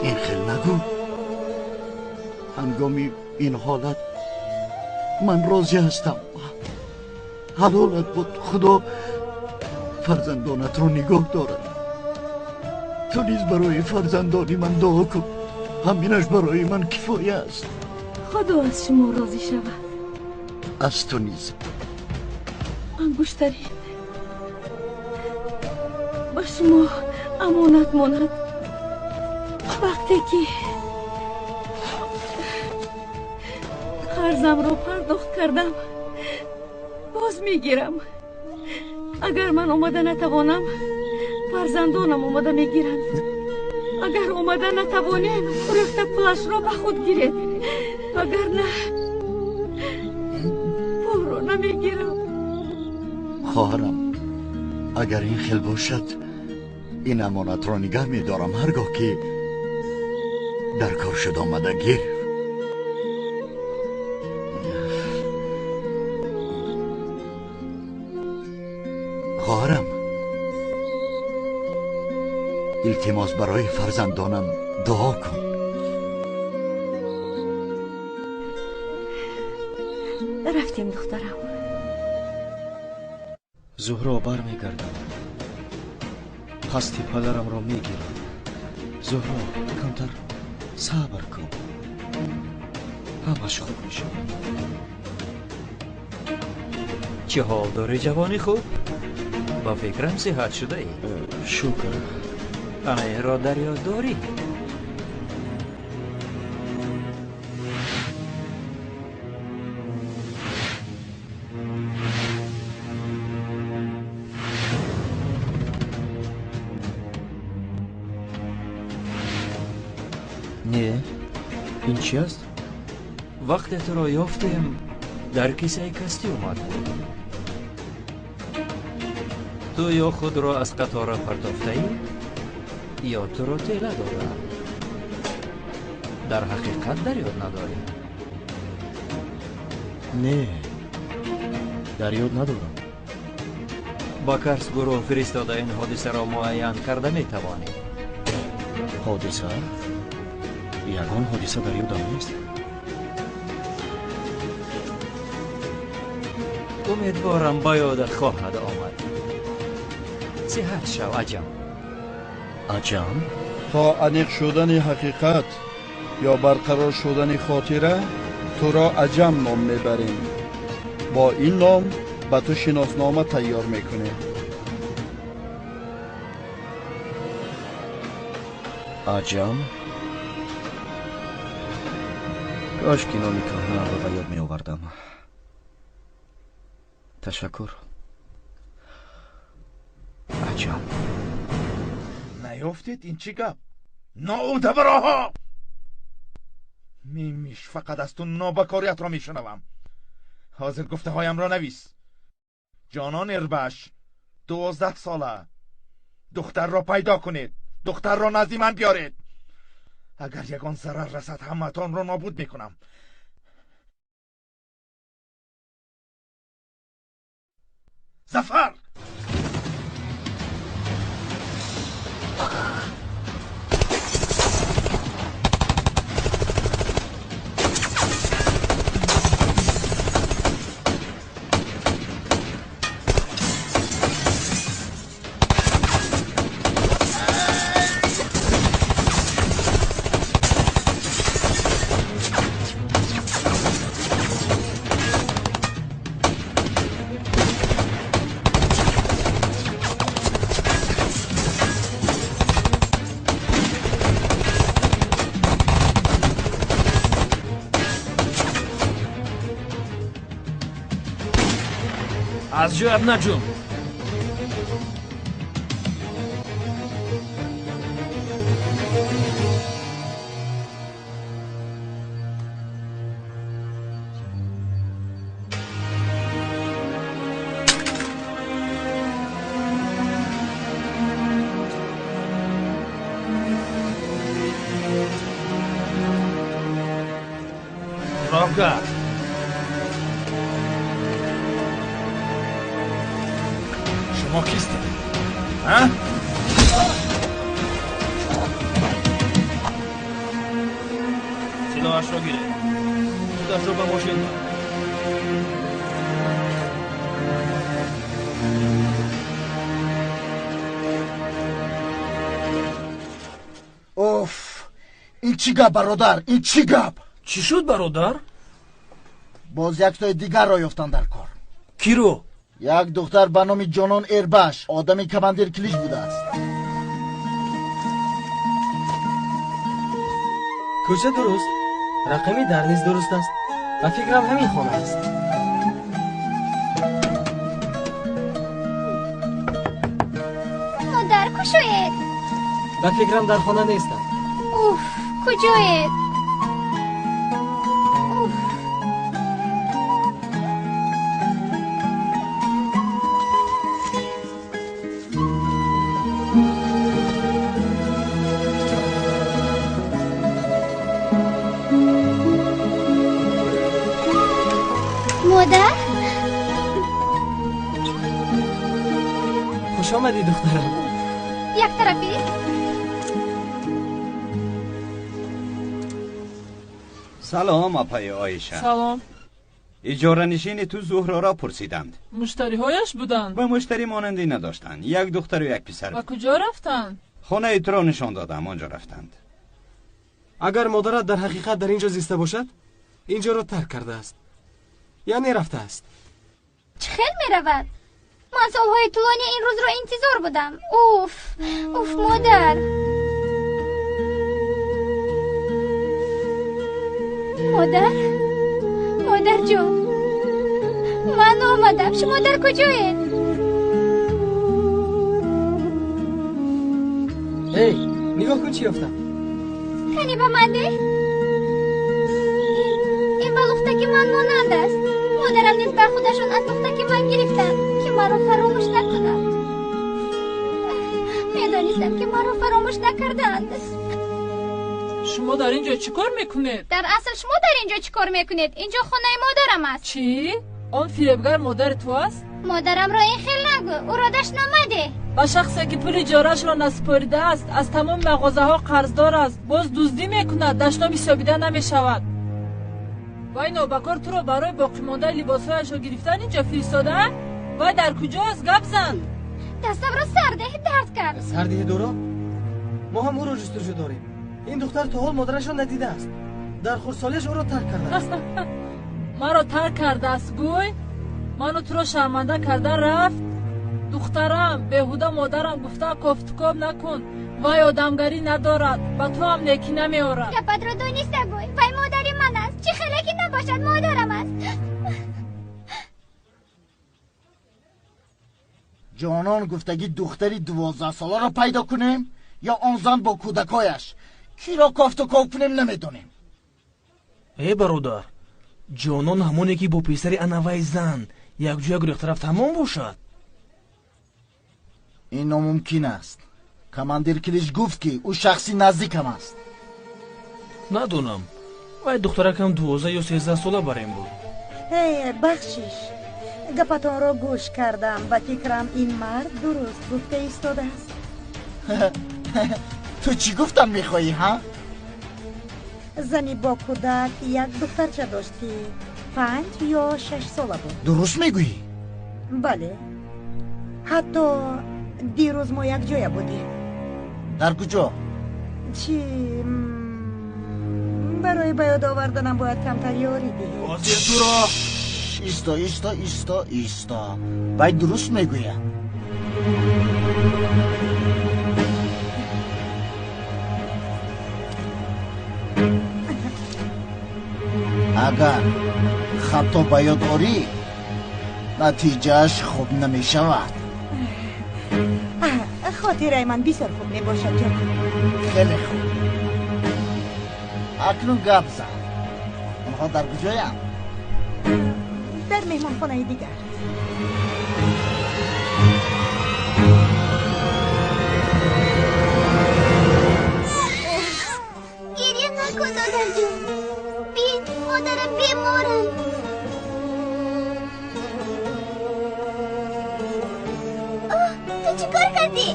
Ин хел нагӯ. Ҳангоми ин ҳолат ман розӣ ҳастам. Ҳалолат буд. Худо фарзандонатро нигоҳ дорад. Ту низ барои фарзандони ман дуо кун. Ҳаминаш барои ман кифоя аст. Худо аз шумо розӣ шавад. Аз ту низ. Ангуштарин. Шумо амонат монад. Вақте ки қарзамро пардохт кардам, боз мегирам. Агар ман омада натавонам, фарзандонам омада мегиранд. Агар омада натавонем, фурӯхта пулашро ба худ гиред. Агар на, пулро намегирам. Хоҳарам, агар ин хел бошад, ин амонатро нигаҳ медорам. Ҳаргоҳ ки дар кор шуд, омада гир. Хоҳарам, илтимос барои фарзандонам дуо кун. Рафтем, духтарам. Зуҳро, бармегардам. Қасди падарамро мегирам. Зуҳро, камтар сабр кун, ҳамаш хуб мешавад. Чӣ ҳол дорӣ, ҷавони хуб? Ба фикрам сиҳат шудаӣ. Шукр. Ана инро дар ёд дорӣ? Не, ин чи аст? Вақте туро ёфтем, дар кисаи костюмат буд. Ту ё худро аз қатора партофтаӣ, ё туро тела додаанд. Дар ҳақиқат дар ёд надорӣ? Не, дар ёд надорам. Ба Карс гурӯҳ фиристода ин ҳодисаро муайян карда метавонӣ. Ҳодиса? Ягон ҳодиса дар ёдам нест. Умедворам, ба ёдат хоҳад омад. Сиҳат шав, Аҷам. Аҷам? То аниқ шудани ҳақиқат ё барқарор шудани хотира, туро Аҷам ном мебарем. Бо ин ном ба ту шиноснома тайёр мекунем. Аҷам? Кош ки номи кӯҳнаамро ба ёд меовардам. Ташаккур, Аҷам. Наёфтед? Ин чӣ гап? Ноудабароҳо! Мимиш, фақат аз ту нобакориятро мешунавам. Ҳозир гуфтаҳоямро навис. Ҷонон Эрбаш, 12 сола. Духтарро пайдо кунед, духтарро назди ман биёред. Агар ягон зарар расад, ҳамаатонро нобуд мекунам. Зафар! Аз ҷоят наҷум. Роҳгар. Шумо кистед? А? Силоҳашро гиред. Худашро ба мошин бар. Оф, ин чӣ гап, бародар? Ин чӣ гап? Чӣ шуд, бародар? Боз яктои дигарро ёфтан дар кор. Киро? Як духтар ба номи Ҷонон Эрбаш, одами командир Килич будааст. Кӯча дуруст, рақами дар низ дуруст аст. Ба фикрам ҳамин хона аст. Модар, кушоед. Ба фикрам дар хона нестам. Уф, куҷоед? Уф. Модар? Хуш омадӣ, духтарам. Як тарафӣ? Салом, апаи Оиша. Салом. Иҷоранишини ту Зуҳроро пурсиданд. Муштариҳояш буданд? Ба муштарӣ монандӣ надоштанд. Як духтару як писар. Ба куҷо рафтанд? Хонаи туро нишон додам, он ҷо рафтанд. Агар модарат дар ҳақиқат дар ин ҷо зиста бошад, ин ҷоро тарк кардааст. Яъне рафтааст. Чӣ хел меравад? Ман солҳои тӯлонӣ ин рӯзро интизор будам. Уф, уф, модар. Модар, модарҷон, ман омадам. Шумо дар куҷоед? Эй, нигоҳ кун чӣ ёфтам. Кани ба ман деҳ. Ин ба лухтаки ман монанд аст. Модарам низ ба худашон аз лухтаки ман гирифтанд, ки маро фаромӯш накунанд. Медонистам, ки маро фаромӯш накардаанд. Шумо дар ин ҷо чӣ кор мекунед? Дар асл шумо дар ин ҷо чӣ кор мекунед? Ин ҷо хонаи модарам аст. Чӣ? Он фиребгар модари ту аст? Модарамро ин хел нагӯ, ӯро дашном мадеҳ. Ба шахсе ки пули иҷораашро насупоридааст, аз тамоми мағозаҳо қарздор аст, боз дуздӣ мекунад, дашном ҳисобида намешавад. Вай нобакор туро барои боқимондаи либосҳояшро гирифтан ин ҷо фиристода? Вай дар куҷоаст? Гап зан. Дастамро сардеҳ, дард кард. Сардеҳи доро? Мо ҳам ӯро ҷустуҷӯ дорем. Ин духтар то ҳол модарашро надидааст. Дар хурдсолиаш ӯро тарк кардааст. Маро тарк кардааст, гӯй? Ману туро шарманда карда рафт? Духтарам, беҳуда модарам гуфта кофтукоб накун. Вай одамгарӣ надорад, ба ту ҳам некӣ намеорад. Гапатро дониста гӯй, вай модари ман аст. Чӣ хеле ки набошад, модарам аст. Ҷонон гуфтагӣ духтари 12-соларо пайдо кунем ё он зан бо кӯдакҳояш. Киро кофтукоб кунем намедонем. Э бародар, ҷонон ҳамоне ки бо писари анавай зан якҷоя гурехта рафт ҳамон бошад? Ин номумкин аст. Командир Килич гуфт, ки ӯ шахси наздикам аст. Надонам, вай духтаракам 12 ё 13 сола барем буд. Э, бахшиш, гапатонро гӯш кардам. Ба фикрам, ин мард дуруст гуфта истодааст. Ту чӣ гуфтан мехоҳӣ, ҳа? Зани бо кӯдак як духтарча дошт, ки 5 ё 6 сола буд. Дуруст мегӯӣ? Бале, ҳатто дирӯз мо якҷоя будем. Дар куҷо? Чӣ, барои ба ёд оварданам бояд камтар ёрӣ диҳӣ. Ҳозир туро. Исто, исто, исто, исто, вай дуруст мегӯяд. Агар хато ба ёд орӣ, натиҷааш хуб намешавад. Хотираи ман бисёр хуб мебошад, ҷонам. Хеле хуб. Акнун гап зан. Онҳо дар куҷоянд? Дар меҳмонхонаи дигар. Гиря накун, додарҷон. Бин, модарам беморанд. Оҳ, ту чӣ кор кардӣ?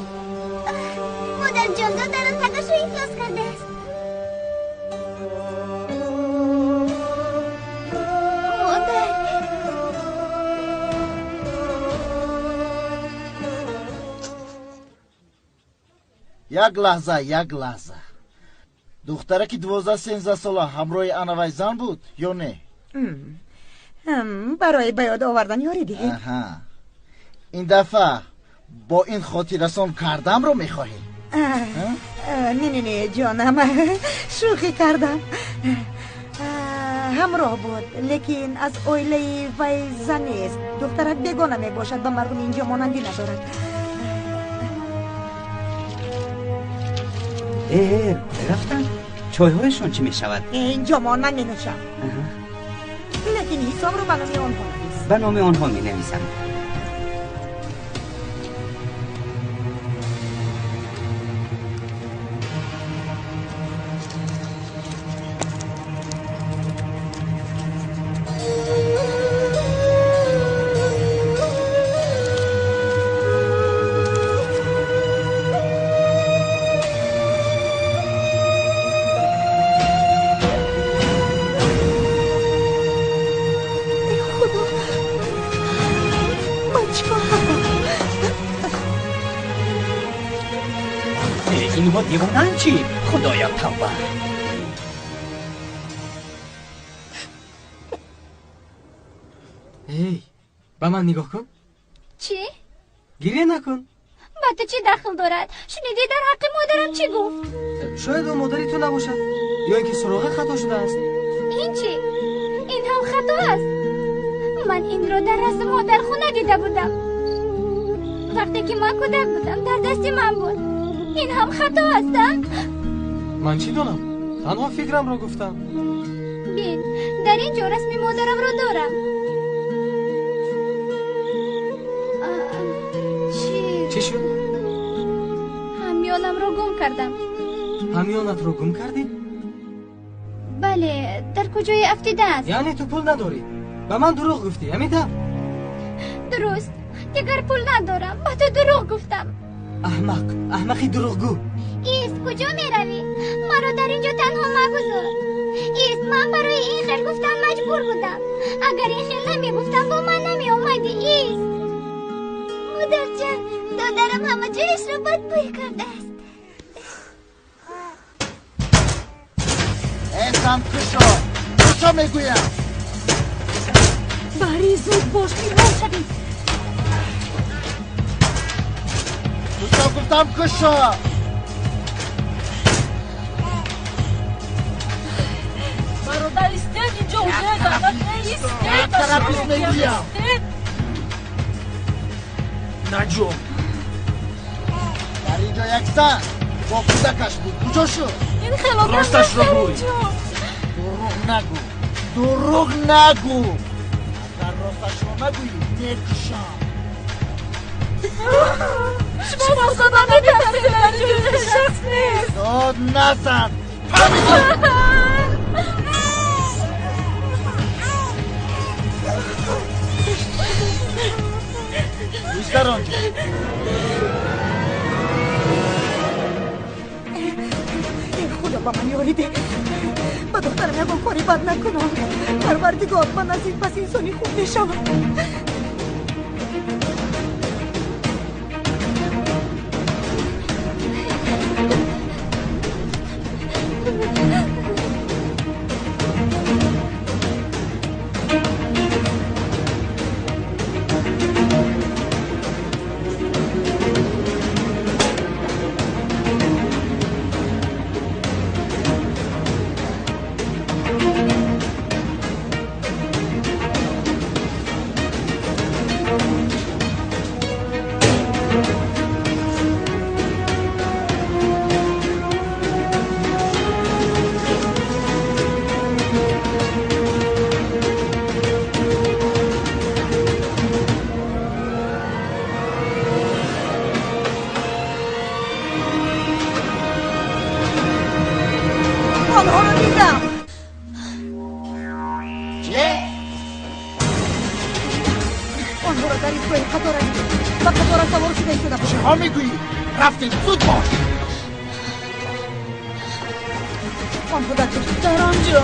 Модарҷон, додарам тагашро ифлос кардааст. Модар. Як лаҳза, як лаҳза. Духтараки 12-13 сола ҳамроҳи анавай зан буд ё не? Барои ба ёд овардан ёрӣ диҳед. Аҳа. Ин дафъа бо ин хотиррасон кардамро мехоҳӣ? Не, не, не, ҷонам, шӯхӣ кардам. Ҳамроҳ буд, лекин аз оилаи вай зан нест. Духтарак бегона мебошад, ба мардуми инҷо монандӣ надорад. Рафтанд? Чойҳояшон чӣ мешавад? Инҷо мон, ман менӯшам. Лекин ҳисобро ба номи онҳо навис. Ба номи онҳо менависам. Девонанд чӣ? Худоё, тавба! Эй, ба ман нигоҳ кун. Чӣ? Гиря накун. Ба ту чӣ дахл дорад? Шунидӣ дар ҳаққи модарам чӣ гуфт? Шояд ӯ модари ту набошад, ё ин ки суроға хато шудааст. Ин чӣ? Ин ҳам хато аст. Ман инро дар расми модархона дида будам. Вақте ки ман кӯдак будам, дар дасти ман буд. Ин ҳам хато аст, а? Ман чӣ донам? Танҳо фикрамро гуфтам. Бин, дар ин ҷо расми модарамро дорам. Чӣ? Чӣ шуд? Ҳамёнамро гум кардам. Ҳамёнатро гум кардӣ? Бале, дар куҷое афтидааст. Яъне ту пул надорӣ? Ба ман дурӯғ гуфтӣ, ҳамин тавр? Дуруст, дигар пул надорам. Ба ту дурӯғ гуфтам. Аҳмақ, аҳмақи дурӯғгӯ. Ист, куҷо меравӣ? Маро дар ин ҷо танҳо магузор. Ист, ман барои ин хел гуфтан маҷбур будам. Агар ин хел намегуфтам, бо ман намеомадӣ. Ист. Модарҷон, додарам ҳама ҷояшро бадбӯй кардааст. Эй зан, кушо! Кушо мегӯям! Баҳри, зуд бош, пинҳон шавӣ. Кушо гуфтам, кушо! Бародар, истед, инҷо ҳуҷраи занак нест. Як тараф ист мегӯям. Наҷум. Дар ин ҷо як зан бо кӯдакаш буд. Куҷо шуд? Ин хел одам Росташро гӯй. Дурӯғ нагӯ, дурӯғ нагӯ. Агар росташро нагӯӣ, мекушам. Шумо аз худо метарсед, дар ин ҷо шахс нест. Дод назан, фаҳмидӣ? Ист дар он ҷо. Эй Худо, ба ман ёрӣ деҳ. Ба духтарам ягон кори бад накунам. Парвардигор, ман аз ин пас инсони хуб мешавам. Онҳоро дидам. Чӣ? Онҳоро дар истгоҳи қатора дидем. Ба қатора савор шуда истода буданд. Чиҳо мегӯӣ? Рафтем, зуд бош. Онҳо дар куҷо? Дар он ҷо.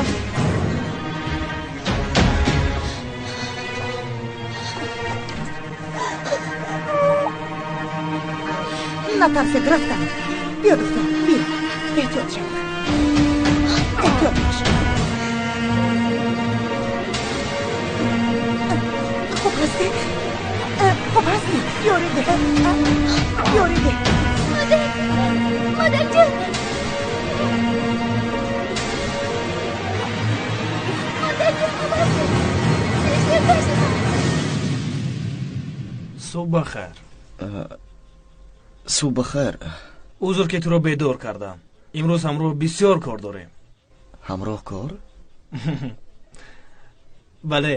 Натарсед, рафтам. Биё, духтарам, биё. Эҳтиёт шав. Эҳтиёт бош. Хуб ҳастӣ? Хуб ҳастӣ? Субҳ бахайр. Субҳ бахайр. Узр ки туро бедор кардам. Имрӯз ҳамроҳ бисёр кор дорем. Ҳамроҳ кор? Бале.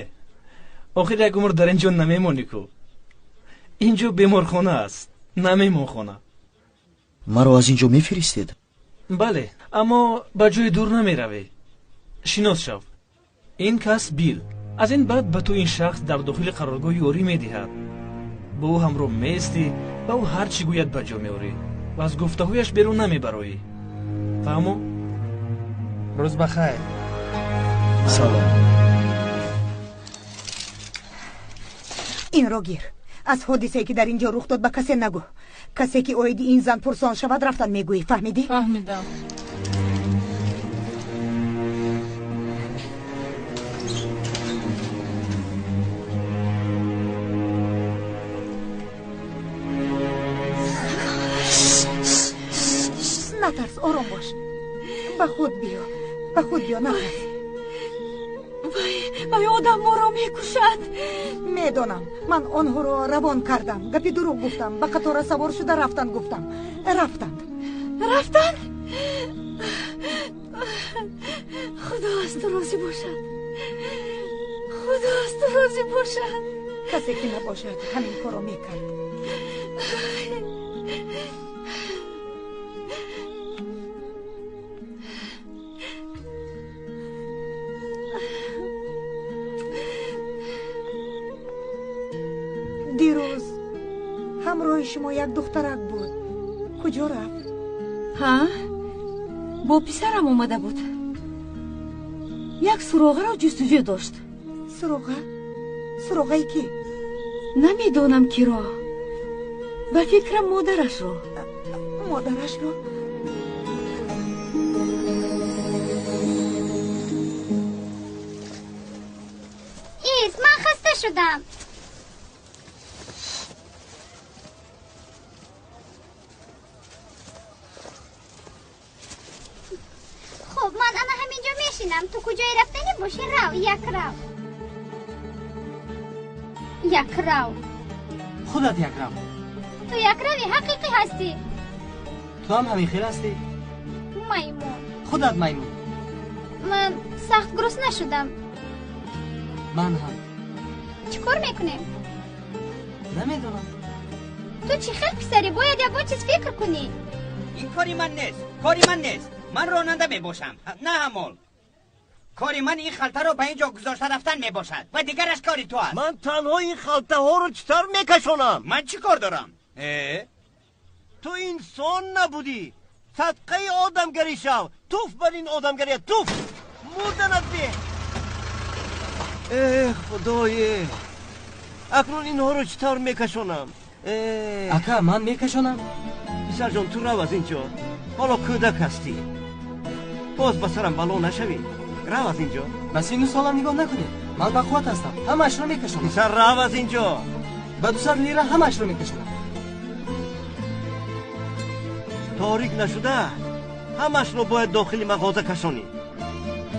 Охир як умр дар ин ҷо намемонӣ ку. Ин ҷо беморхона аст, на меҳмонхона. Маро аз ин ҷо мефиристед? Бале, аммо ба ҷои дур намеравӣ. Шинос шав. Ин кас Бил. Аз ин баъд ба ту ин шахс дар дохили қароргоҳ ёрӣ медиҳад. Бо ӯ ҳамроҳ меистӣ ва ӯ ҳар чӣ гӯяд ба ҷо меорӣ ва аз гуфтаҳояш берун намебароӣ. Фаҳмо? Рӯз ба хайр. Салом. Инро гир. Аз ҳодисае ки дар ин ҷо рух дод ба касе нагӯ. Касе ки оиди ин зан пурсон шавад, рафтан мегӯӣ. Фаҳмидӣ? Фаҳмидам. Натарс, ором бош. Ба худ биё, ба худ биё, натарс. Вай одам моро мекушад. Медонам, ман онҳоро равон кардам. Гапи дурӯғ гуфтам. Ба қатора савор шуда рафтанд гуфтам. Рафтанд. Рафтанд? Худо аз ту розӣ бошад. Худо аз ту розӣ бошад. Касе ки набошад ҳамин корро мекард. Дирӯз ҳамроҳи шумо як духтарак буд. Куҷо рафт? Ҳа, бо писарам омада буд. Як суроғаро ҷустуҷӯ дошт. Суроға? Суроғаи кӣ? Намедонам киро. Ба фикрам модарашро. Модарашро? Ис, ман хаста шудам. Хуб, ман ана ҳамин ҷо мешинам. Ту куҷое рафтанӣ бошӣ, рав, як рав. Як рав. Худат як рав. Ту якрави ҳақиқӣ ҳастӣ. Ту ҳам ҳамин хел ҳастӣ. Маймун. Худат маймун. Ман сахт гурусна шудам. Ман ҳам. Чӣ кор мекунем? Намедонам. Ту чӣ хел писарӣ? Бояд ягон чиз фикр кунӣ. Ин кори ман нест, кори ман нест. Ман ронанда мебошам, на ҳамол. Кори ман ин халтаро ба ин ҷо гузошта рафтан мебошад ва дигараш кори ту аст. Ман танҳо ин халтаҳоро чӣ тавр мекашонам? Ман чӣ кор дорам? Ту инсон набудӣ. Садқаи одамгарӣ шав. Туф бар ин одамгария, туф! Мурданат бе! Э, худое! Акнун инҳоро чӣ тавр мекашонам? Ака, ман мекашонам. Писарҷон, ту рав аз ин ҷо. Ҳоло кӯдак ҳастӣ. Боз ба сарам бало нашавӣ. Рав аз ин ҷо. Ба сину солам нигоҳ накунед. Ман бақувват ҳастам. Ҳамаашро мекашонам. Писар, рав аз ин ҷо. Ба 200 лира ҳамаашро мекашонам. Торик нашуда ҳамаашро бояд дохили мағоза кашонӣ.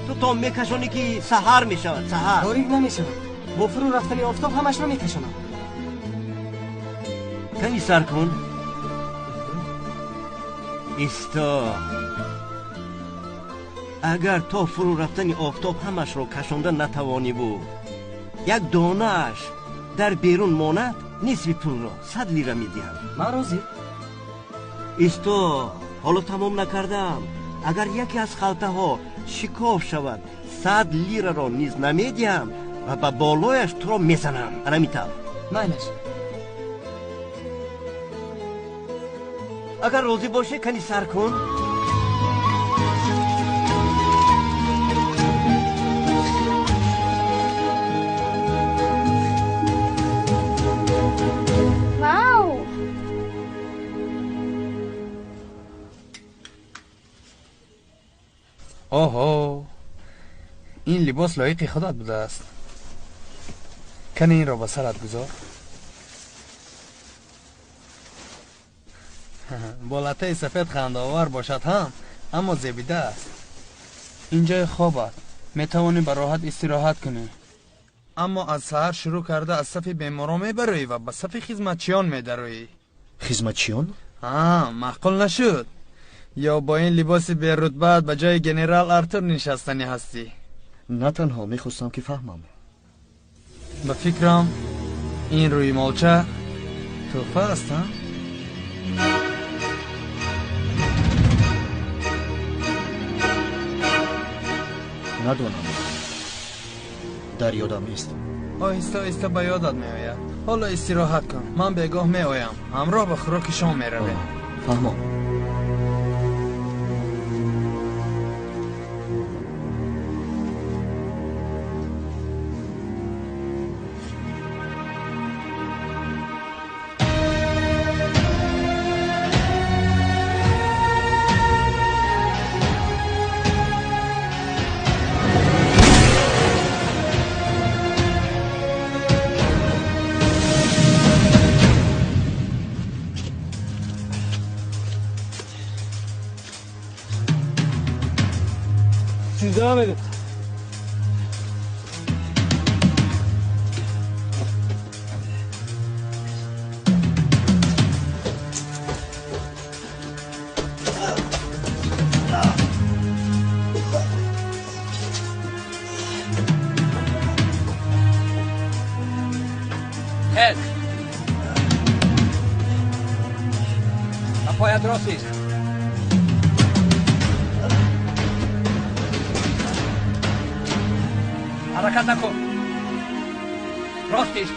Ту то мекашонӣ ки саҳар мешавад, саҳар. Торик намешавад. Бо фурӯ рафтани офтоб ҳамаашро мекашонам. Кани сар кун. Исто. Агар то фурӯ рафтани офтоб ҳамашро кашонда натавониву як донааш дар берун монад, нисфи пулро 100 лира медиҳам. Ман розӣ. Исто, ҳоло тамом накардам. Агар яке аз халтаҳо шикоф шавад, 100 лираро низ намедиҳам ва ба болояш туро мезанам. Ана митавр. Майлаш. Агар розӣ бошӣ, кани сар кун. Вау! Оҳо, ин либос лоиқи худат будааст. Кани инро ба сарат гузор. Бо латтаи сафед хандаовар бошад ҳам, аммо зебида аст. Ин ҷои хоб аст. Метавонӣ ба роҳат истироҳат кунӣ. Аммо аз саҳар шурӯъ карда аз сафи беморон мебароӣ ва ба сафи хизматчиён медароӣ. Хизматчиён? Маъқул нашуд. Ё бо ин либоси берутбаат ба ҷои генерал Артур нишастанӣ ҳастӣ? На танҳо мехостам ки фаҳмам. Ба фикрам ин рӯймолча тӯҳфа аст, а? Надонам, дар ёдам нест. Оҳиста оҳиста ба ёдат меояд. Ҳоло истироҳат кун, ман бегоҳ меоям, ҳамроҳ ба хӯроки шом меравем. Фаҳмом. Siz devam edin. Хез! Ба поят рост ист. Ҳаракат накун. Рост ист.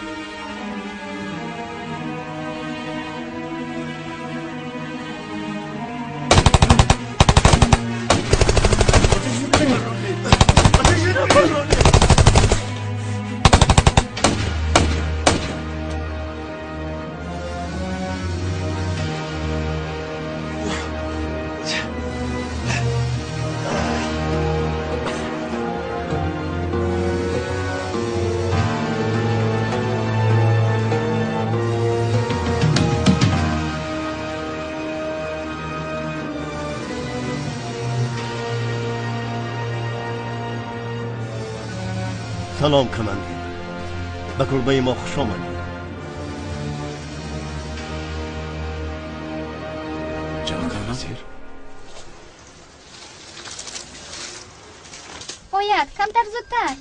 Салом, командир. Ба кӯрбаи мо хуш омадед. Ҷаноб командир. Ояд, камтар зудтар.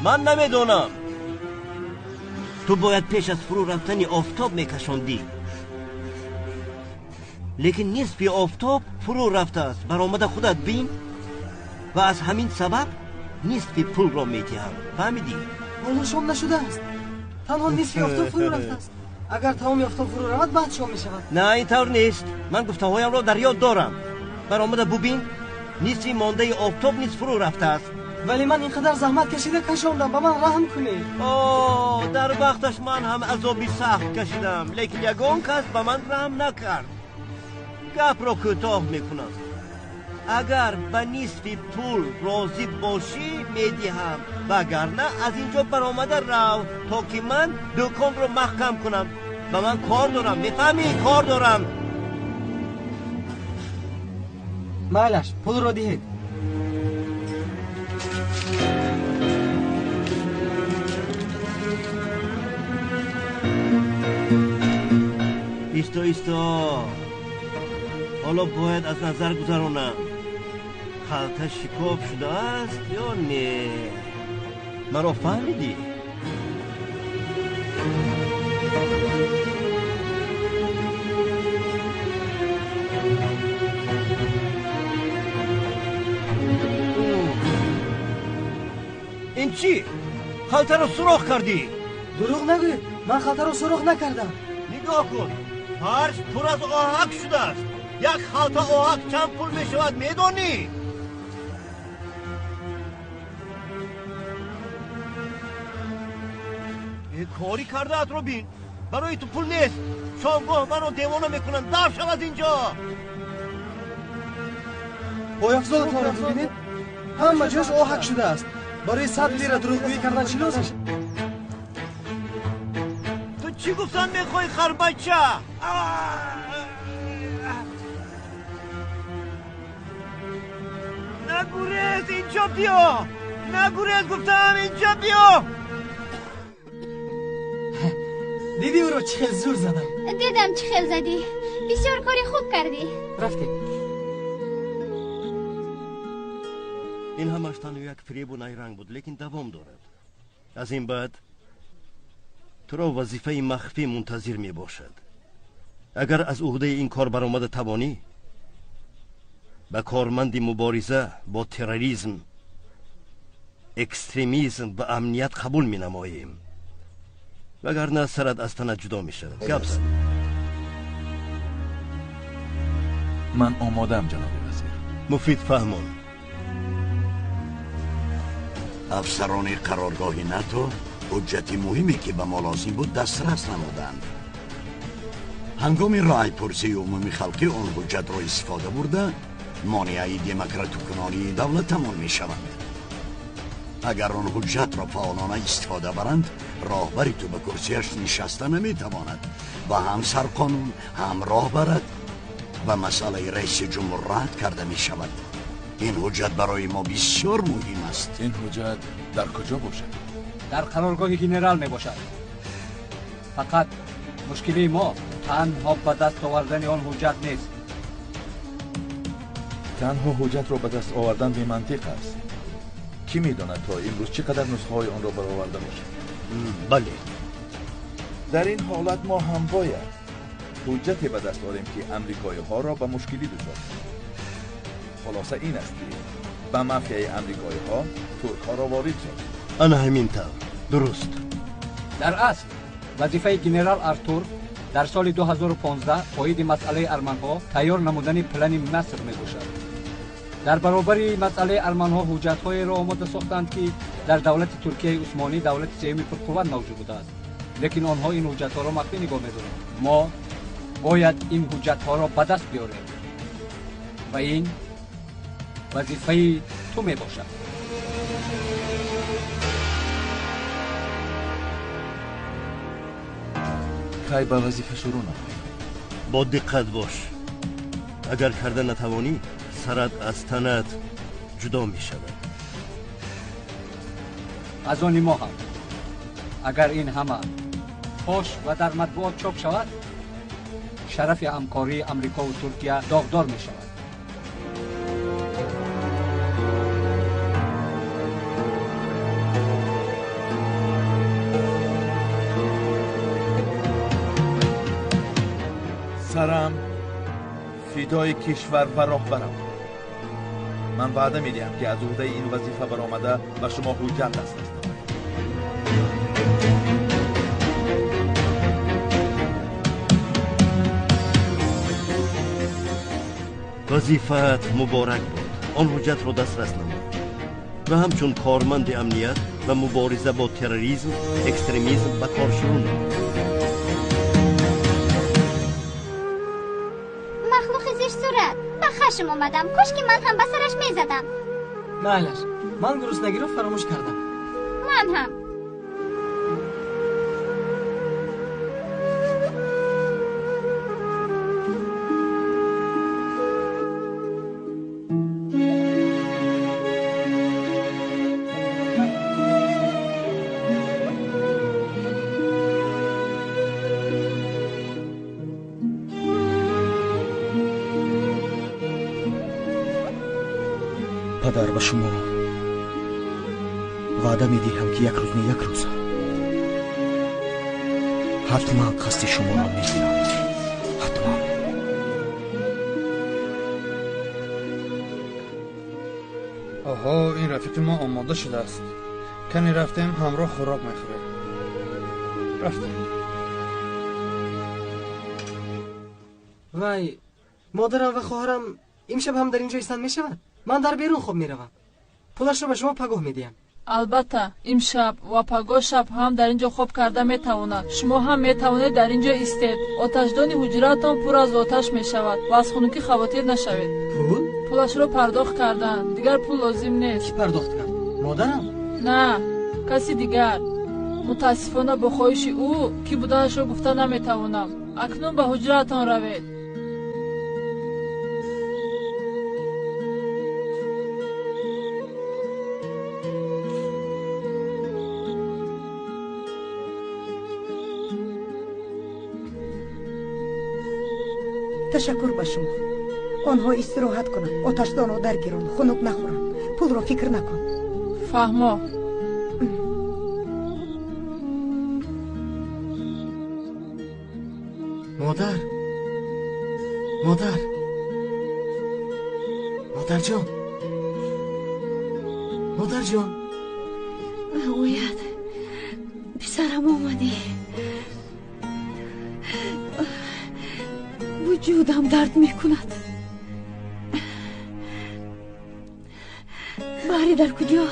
Ман намедонам. Ту бояд пеш аз фурӯ рафтани офтоб мекашондӣ. Лекин нисфи офтоб фурӯ рафтааст. Баромада худат бин ва аз ҳамин сабаб нисфи пулро медиҳам. Фаҳмидӣ? Ҳоло шом нашудааст. Танҳо нисфи офтоб фурӯ рафтааст. Агар тамоми офтоб фурӯ равад, баъд шом мешавад. На, ин тавр нест. Ман гуфтаҳоямро дар ёд дорам. Баромада бубин, нисфи мондаи офтоб низ фурӯ рафтааст. Вале ман ин қадар заҳмат кашида кашондам, ба ман раҳм кунед. О, дар вақташ ман ҳам азоби сахт кашидам, лекин ягон кас ба ман раҳм накард. Гапро кӯтоҳ мекунам. Агар ба нисфи пул розӣ бошӣ, медиҳам, вагарна аз ин ҷо баромада рав, то ки ман дуконро маҳкам кунам. Ба ман кор дорам, мефаҳмӣ? Кор дорам. Майлаш, пулро диҳед. Исто, исто. Ҳоло бояд аз назар гузаронам. Халта шикоф шудааст ё не? Маро фаҳмидӣ? Ин чӣ? Халтаро сурох кардӣ? Дурӯғ нагӯед, ман халтаро сурох накардам. Нигоҳ кун, фарш пур аз оҳак шудааст. Як халта оҳак чанд пул мешавад, медонӣ? Кори кардаатро бин. Барои ту пул нест. Шомгоҳ маро девона мекунанд. Даф шав аз инҷо. Пойафзолатонро бибинед, ҳама ҷош оҳак шудааст. Барои 100 лира дурӯғгӯӣ кардан чӣ лозим? Ту чӣ гуфтан мехоҳӣ, харбача? Нагурез, инҷо биё! Нагурез, гуфтам, инҷо биё! Дидӣ ӯро чӣ хел зур задам? Дидам чӣ хел задӣ. Бисёр кори хуб кардӣ. Рафтем. Ин ҳамаш танҳо як фиребу найранг буд, лекин давом дорад. Аз ин баъд туро вазифаи махфӣ мунтазир мебошад. Агар аз уҳдаи ин кор баромада тавонӣ, ба корманди мубориза бо терроризм, экстремизм ва амният қабул менамоем. Вагарна сарат аз танат ҷудо мешавад. Гап зан. Ман омодаам, ҷаноби вазир. Муфид фаҳмон. Афсарони қароргоҳи НАТО ҳуҷҷати муҳиме ки ба мо лозим буд дастрас намуданд. Ҳангоми раъйпурсии умумии халқӣ он ҳуҷҷатро истифода бурда монеаи демократикунонии давлатамон мешаванд. Агар он ҳуҷҷатро фаъолона истифода баранд, роҳбари ту ба курсияш нишаста наметавонад ва ҳам сарқонун, ҳам роҳбарат ба масъалаи раиси ҷумҳур рад карда мешавад. Ин ҳуҷҷат барои мо бисёр муҳим аст. Ин ҳуҷҷат дар куҷо бошад? Дар қароргоҳи генерал мебошад. Фақат мушкилии мо танҳо ба даст овардани он ҳуҷҷат нест. Танҳо ҳуҷҷатро ба даст овардан бемантиқ аст. Кӣ медонад то имрӯз чӣ қадар нусхаҳои онро бароварда бошад? Бале. Дар ин ҳолат мо ҳам бояд ҳуҷҷате ба даст орем ки амрикоиҳоро ба мушкилӣ дучор кунад. Хулоса ин аст ки ба мафияи амрикоиҳо туркҳоро ворид созем. Ана ҳамин тавр. Дуруст. Дар асл вазифаи генерал Артур дар соли 2015 оиди масъалаи арманҳо тайёр намудани плани Наср мебошад. Дар баробари масъалаи арманҳо ҳуҷҷатҳоеро омода сохтанд ки дар давлати Туркияи Усмонӣ давлати сеюми пурқувват мавҷуд будааст, лекин онҳо ин ҳуҷҷатҳоро махфӣ нигоҳ медоранд. Мо бояд ин ҳуҷҷатҳоро ба даст биёрем ва ин вазифаи ту мебошад. Кай ба вазифа шурӯъ намоем? Бо диққат бош. Агар карда натавонӣ, сарат аз танат ҷудо мешавад. Аз они мо ҳам. Агар ин ҳама фош ва дар матбуот чоп шавад, шарафи ҳамкории Амрикову Туркия доғдор мешавад. Сарам фидои кишвар ва роҳбарам. Ман ваъда медиҳам ки аз уҳдаи ин вазифа баромада ба шумо ҳуҷҷат дастрас намоям. Вазифаат муборак бод. Он ҳуҷҷатро дастрас намо ва ҳамчун корманди амният ва мубориза бо терроризм, экстремизм ба кор шурӯъ намо. Махлуқи зиштсурат, ба хашм омадам. Кош ки ман ҳам ба сараш мезадам. Майлаш, ман гуруснагиро фаромӯш кардам. Ман ҳам. Падар, ба шумо ваъда медиҳам ки як рӯз не як рӯз ҳатман қасди шуморо мегирам. Ҳатман. Оҳо, ин рафиқи мо омода шудааст. Кани рафтем, ҳамроҳ хӯрок мехӯрем. Рафтем. Вай, модарам ва хоҳарам имшаб ҳам дар ин ҷо истанд мешавад? Ман дар берун хоб меравам. Пулашро ба шумо пагоҳ медиҳам. Албатта, имшаб ва пагоҳ шаб ҳам дар ин ҷо хоб карда метавонад. Шумо ҳам метавонед дар ин ҷо истед. Оташдони ҳуҷраатон пур аз оташ мешавад ва аз хунукӣ хавотир нашавед. Пул? Пулашро пардохт карданд. Дигар пул лозим нест. Кӣ пардохт кард? Модарам? На, каси дигар. Мутаассифона бо хоҳиши ӯ кӣ буданашро гуфта наметавонам. Акнун ба ҳуҷраатон равед. Ташаккур ба шумо. Онҳо истироҳат кунанд, оташдонро даргиранд, хунук нахӯранд. Пулро фикр накун. Фаҳмо. Модар, модар, модарҷон, модарҷон. Ояд, писарам омадӣ. Вуҷудам дард мекунад. Баҳри дар куҷо?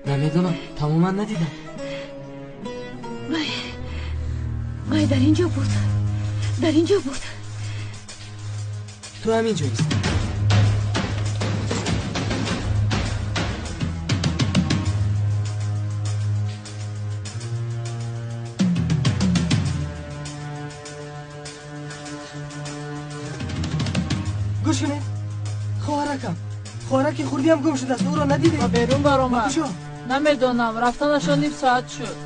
Намедонам, тамоман надидам. Вай дар ин ҷо буд, дар ин ҷо буд. Ту ҳамин ҷо истӣ. Гӯш кунед, хоҳаракам, хоҳараки хурдиам гум шудааст, ӯро надидед? Ба берун баромад. Куҷо? Намедонам, рафтанашон ним соат шуд.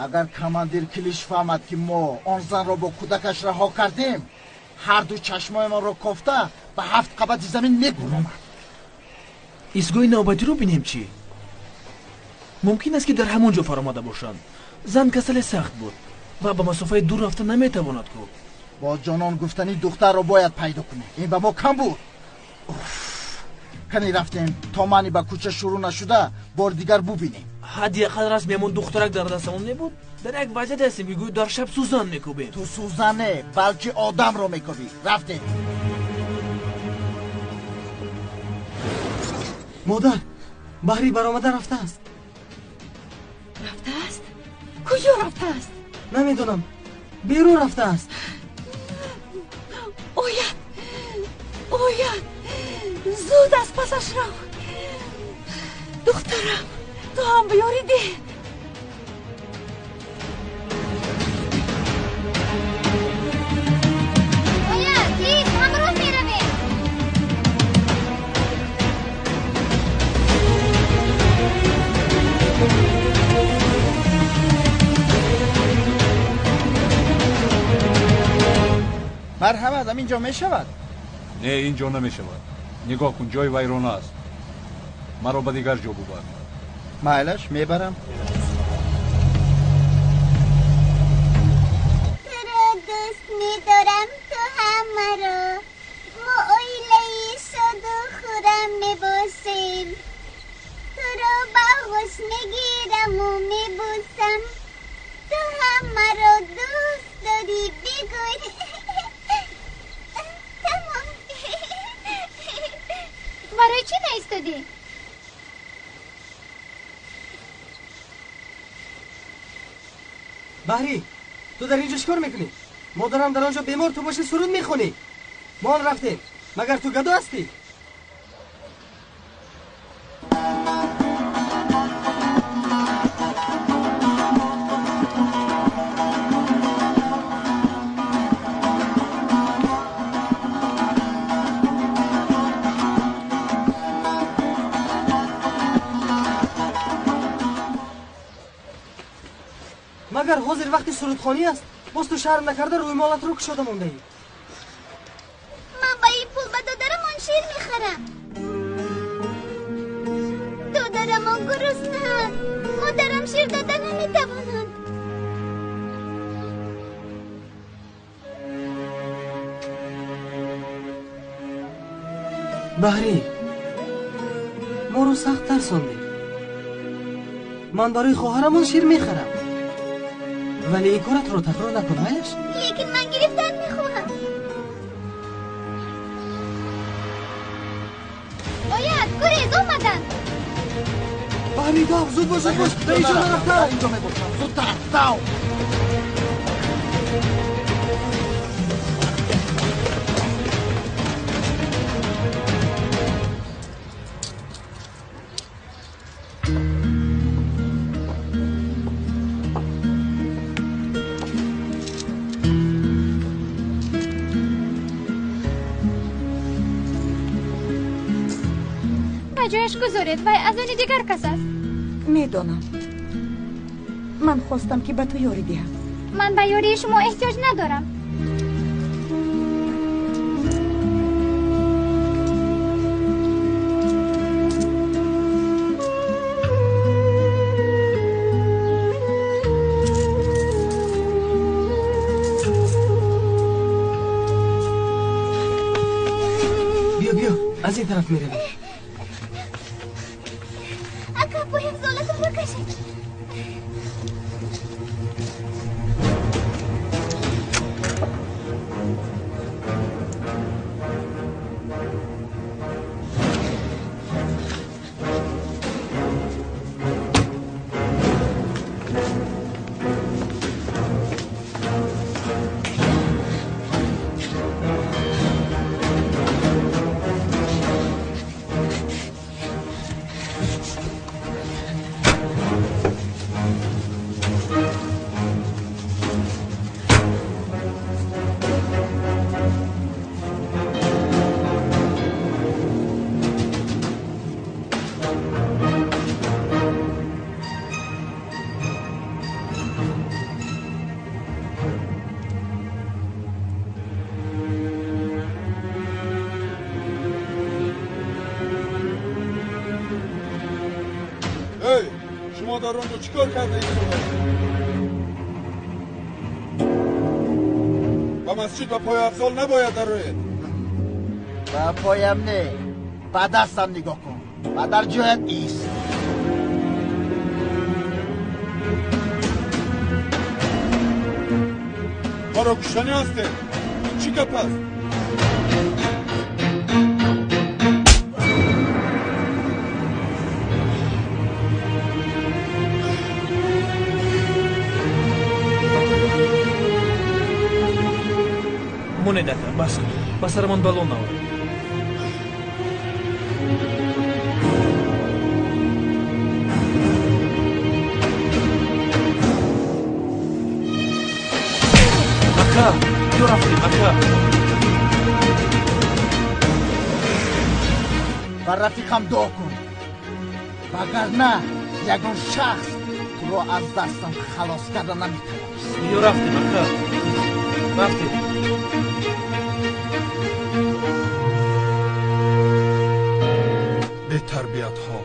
Агар командир Килиш фаҳмад, ки мо он занро бо кӯдакаш раҳо кардем, ҳарду чашмоямонро кофта ба 7 қабати замин мегуронад. Истгоҳи навбатиро бинем чӣ? Мумкин аст, ки дар ҳамон ҷо фаромада бошанд. Зан касале сахт буд ва ба масофаи дур рафта наметавонад ку. Бо ҷонон гуфтани духтарро бояд пайдо кунем. Ин ба мо кам буд. Уф, кани рафтем то мани ба кӯча шурӯъ нашуда бори дигар бубинем. Ҳадди ақал расми ҳамон духтарак дар дастамон мебуд. Дар як вазъияте ҳастем, ки гӯё дар шаб сӯзан мекӯбем. Ту сӯзан не, балки одамро мекӯбӣ. Рафтем. Модар, Баҳри баромада рафтааст. Рафтааст? Куҷо рафтааст? Намедонам, берун рафтааст. Ояд, ояд, зуд аз пасаш рав. Духтарам, ту ҳам биёрӣ деҳ. Ояд, тез ҳамроҳ меравем. Марҳамат, ҳамин ҷо мешавад? Не, ин ҷо намешавад. Нигоҳ кун, ҷои вайрона аст. Маро ба дигар ҷо бубар. Майлаш, мебарам. Туро дӯст медорам, ту ҳам маро. Мо оилаи шоду хуррам мебошем. Туро ба оғӯш мегираму мебӯсам. Ту ҳам маро дӯст дорӣ, бигӯй. Тамом. Барои чӣ наистодӣ? Баҳрӣ, ту дар ин ҷо чӣ кор мекунӣ? Модарам дар он ҷо бемор, ту бошӣ суруд мехонӣ. Мо он рафтем. Магар ту гадо ҳастӣ? Магар ҳозир вақти сурудхонӣ аст? Боз ту шарм накарда рӯймолатро кушода мондаӣ. Ман ба ин пул ба додарамон шир мехарам. Додарамон гуруснаанд. Модарам шир дода наметавонад. Баҳрӣ, моро сахт тарсондӣ. Ман барои хоҳарамон шир мехарам. Вале ин коратро такрор накун, майлаш? Лекин ман гирифтан мехоҳам. Баҳри дав, зуд бош, зуд бош, ба инҷо нарафта. Дар инҷо мебошам, зудтар, дав. Ҷояш гузоред, вай аз они дигар кас аст. Медонам. Ман хостам, ки ба ту ёрӣ диҳам. Ман ба ёрии шумо эҳтиёҷ надорам. Биё, биё, аз ин тараф меравем. Шумо дар он ҷо чӣ кор карда истодаед? Ба масҷид ба пойафзол набояд дароед. Ба поям не, ба дастам нигоҳ кун ва дар ҷоят ист. Маро куштанӣ ҳастед? Ин чӣ гап аст? Монед, ака, бас кун, ба сарамон бало наоред. Ака, ё рафтем, ака. Ба рафиқам дуо кун, вагарна ягон шахс туро аз дастам халос карда наметавонист. Ё рафтем, ака, рафтем. Бетарбиятҳо,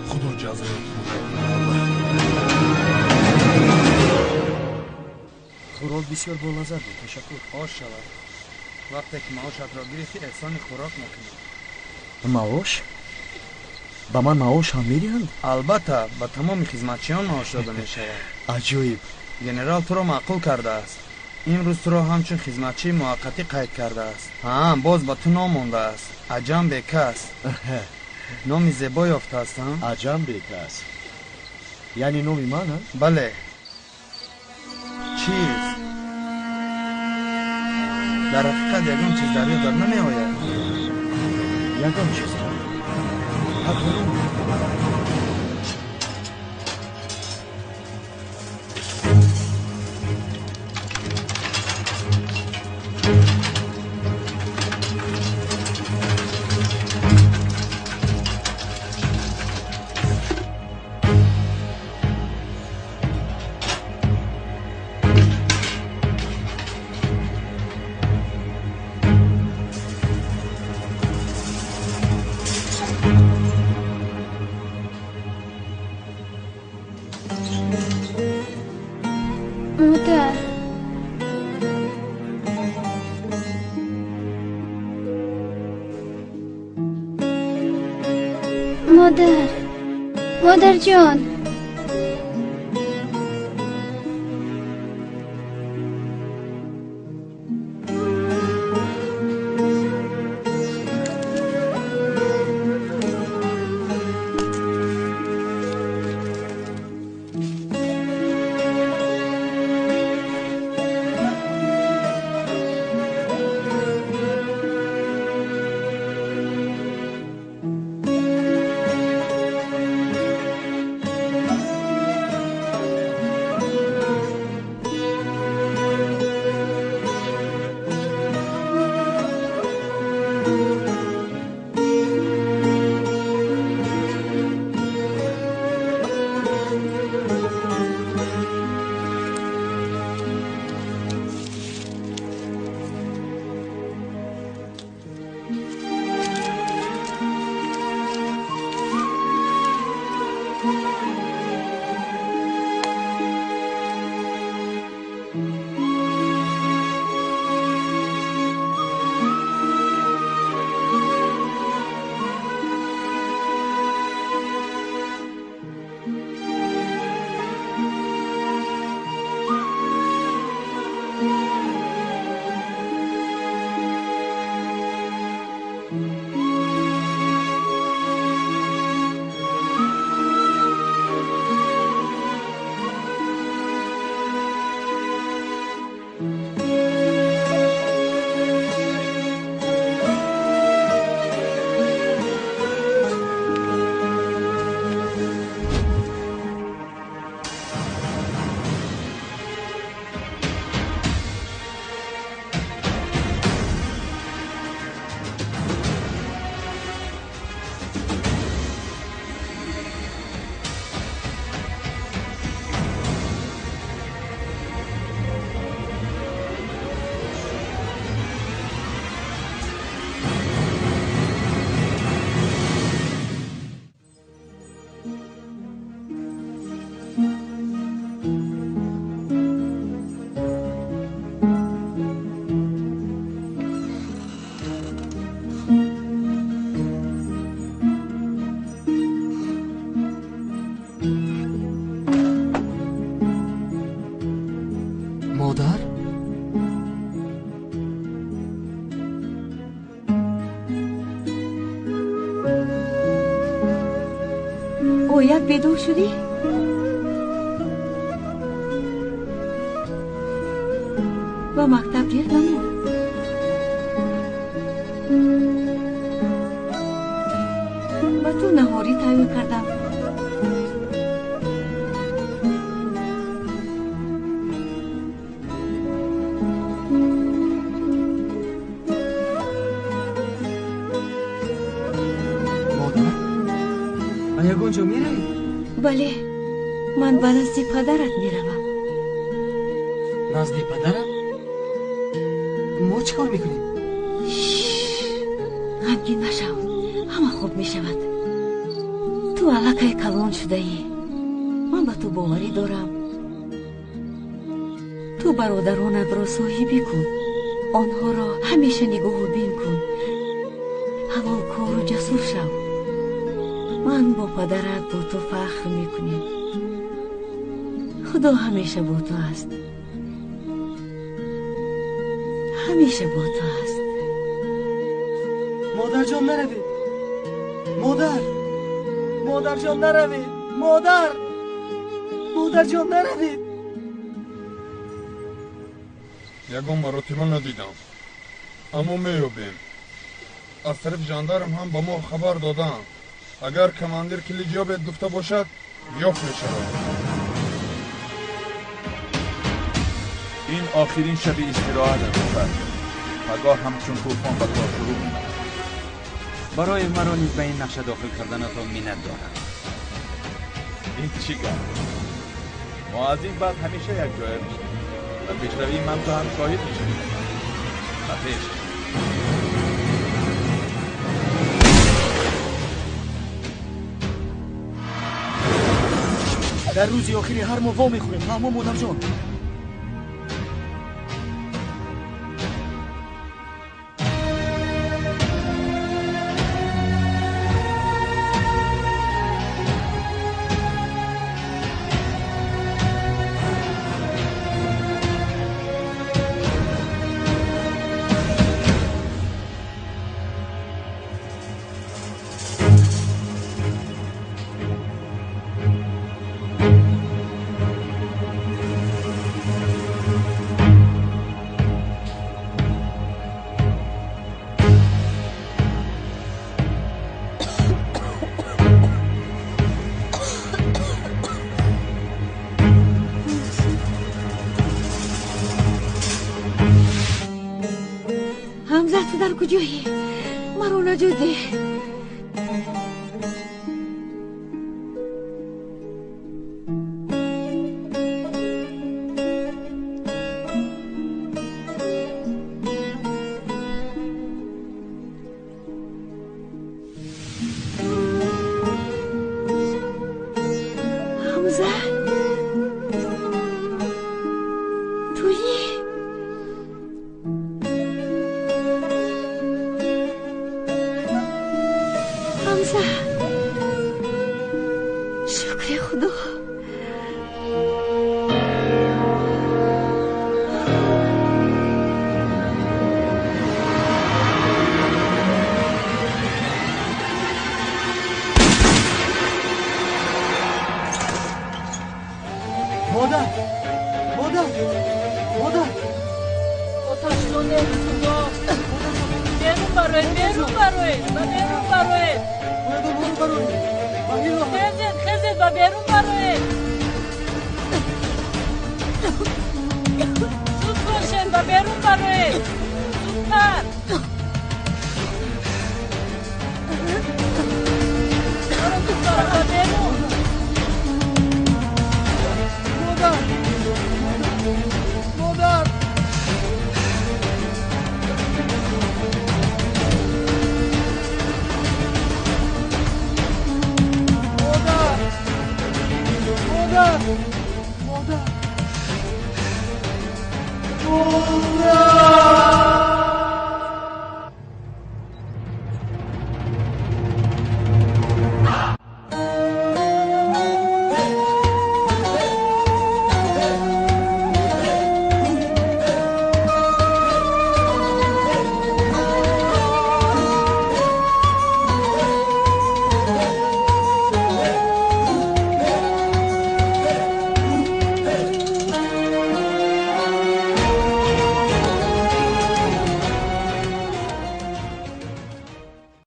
худо ҷазоятон. Хӯрок бисёр болаззат буд, ташаккур. Ош шавад. Вақте ки маошатро гирифтӣ, эҳсони хӯрок мекунӣ. Маош? Ба ман маош ҳам медиҳанд? Албатта, ба тамоми хизматчиён маош дода мешавад. Аҷоиб. Генерал туро маъқул кардааст. Имрӯз туро ҳамчун хизматчии муваққатӣ қайд кардааст. Ҳа, боз ба ту ном мондааст. Аҷам Бекас. Номи зебо ёфтааст, ҳа? Аҷам Бекас. Яъне номи ман, ҳа? Бале. Чиз. Дар ҳақиқат ягон чиз дар ёдат намеояд? Ягон чиз. Ҳатто Модар, модарҷон. Бояд бедор шудӣ? Ба мактаб дер намон. Ба ту наҳорӣ тайёр кардам. Ягон ҷо меравӣ? Бале, ман ба назди падарат меравам. Назди падарам? Мо чӣ кор мекунем? Ғамгин машав, ҳама хуб мешавад. Ту аллакай калон шудаӣ. Ман ба ту боварӣ дорам. Ту бародаронатро соҳибӣ кун, онҳоро ҳамеша нигоҳу бин кун. Ҳалолкору ҷасур шав. Ман бо падарат бо ту фахр мекунем. Худо ҳамеша бо ту аст, ҳамеша бо ту аст. Модарҷон, наравед. Модар, модарҷон, наравед. Модар, модарҷон, наравед. Ягон маротиба надидам, аммо меёбем. Аз тарафи жандарм ҳам ба мо хабар доданд. Агар командир килид ёбед гуфта бошад, ёфт мешавад. Ин охирин шаби истироҳат аст, писар. Пагоҳ ҳамчун тӯфон ба кор шурӯъ менамояд. Барои маро низ ба ин нақша дохил карданатон миннат дорам. Ин чӣ гап? Мо аз ин баъд ҳамеша якҷоя мешавем. Ба пешравии ман ту ҳам шоҳид мешавӣ. Ба пеш. Дар рӯзи охири ҳар моҳ во мехӯрем, ҳамо модарҷон. Ҳамза, ту дар куҷоӣ? Маро наҷот деҳ. Ҳамза, туӣ? Ҳамза, шукри Худо. Модар, модар, модар. Оташдоне Худо. Берун бароед, берун бароед, ба берун бароед. Бояд онҳоро барорем. Баҳиро. Хезед, хезед, ба берун бароед. Зуд бошед, ба берун бароед. Зудтар. Маро духтарам, ба берун.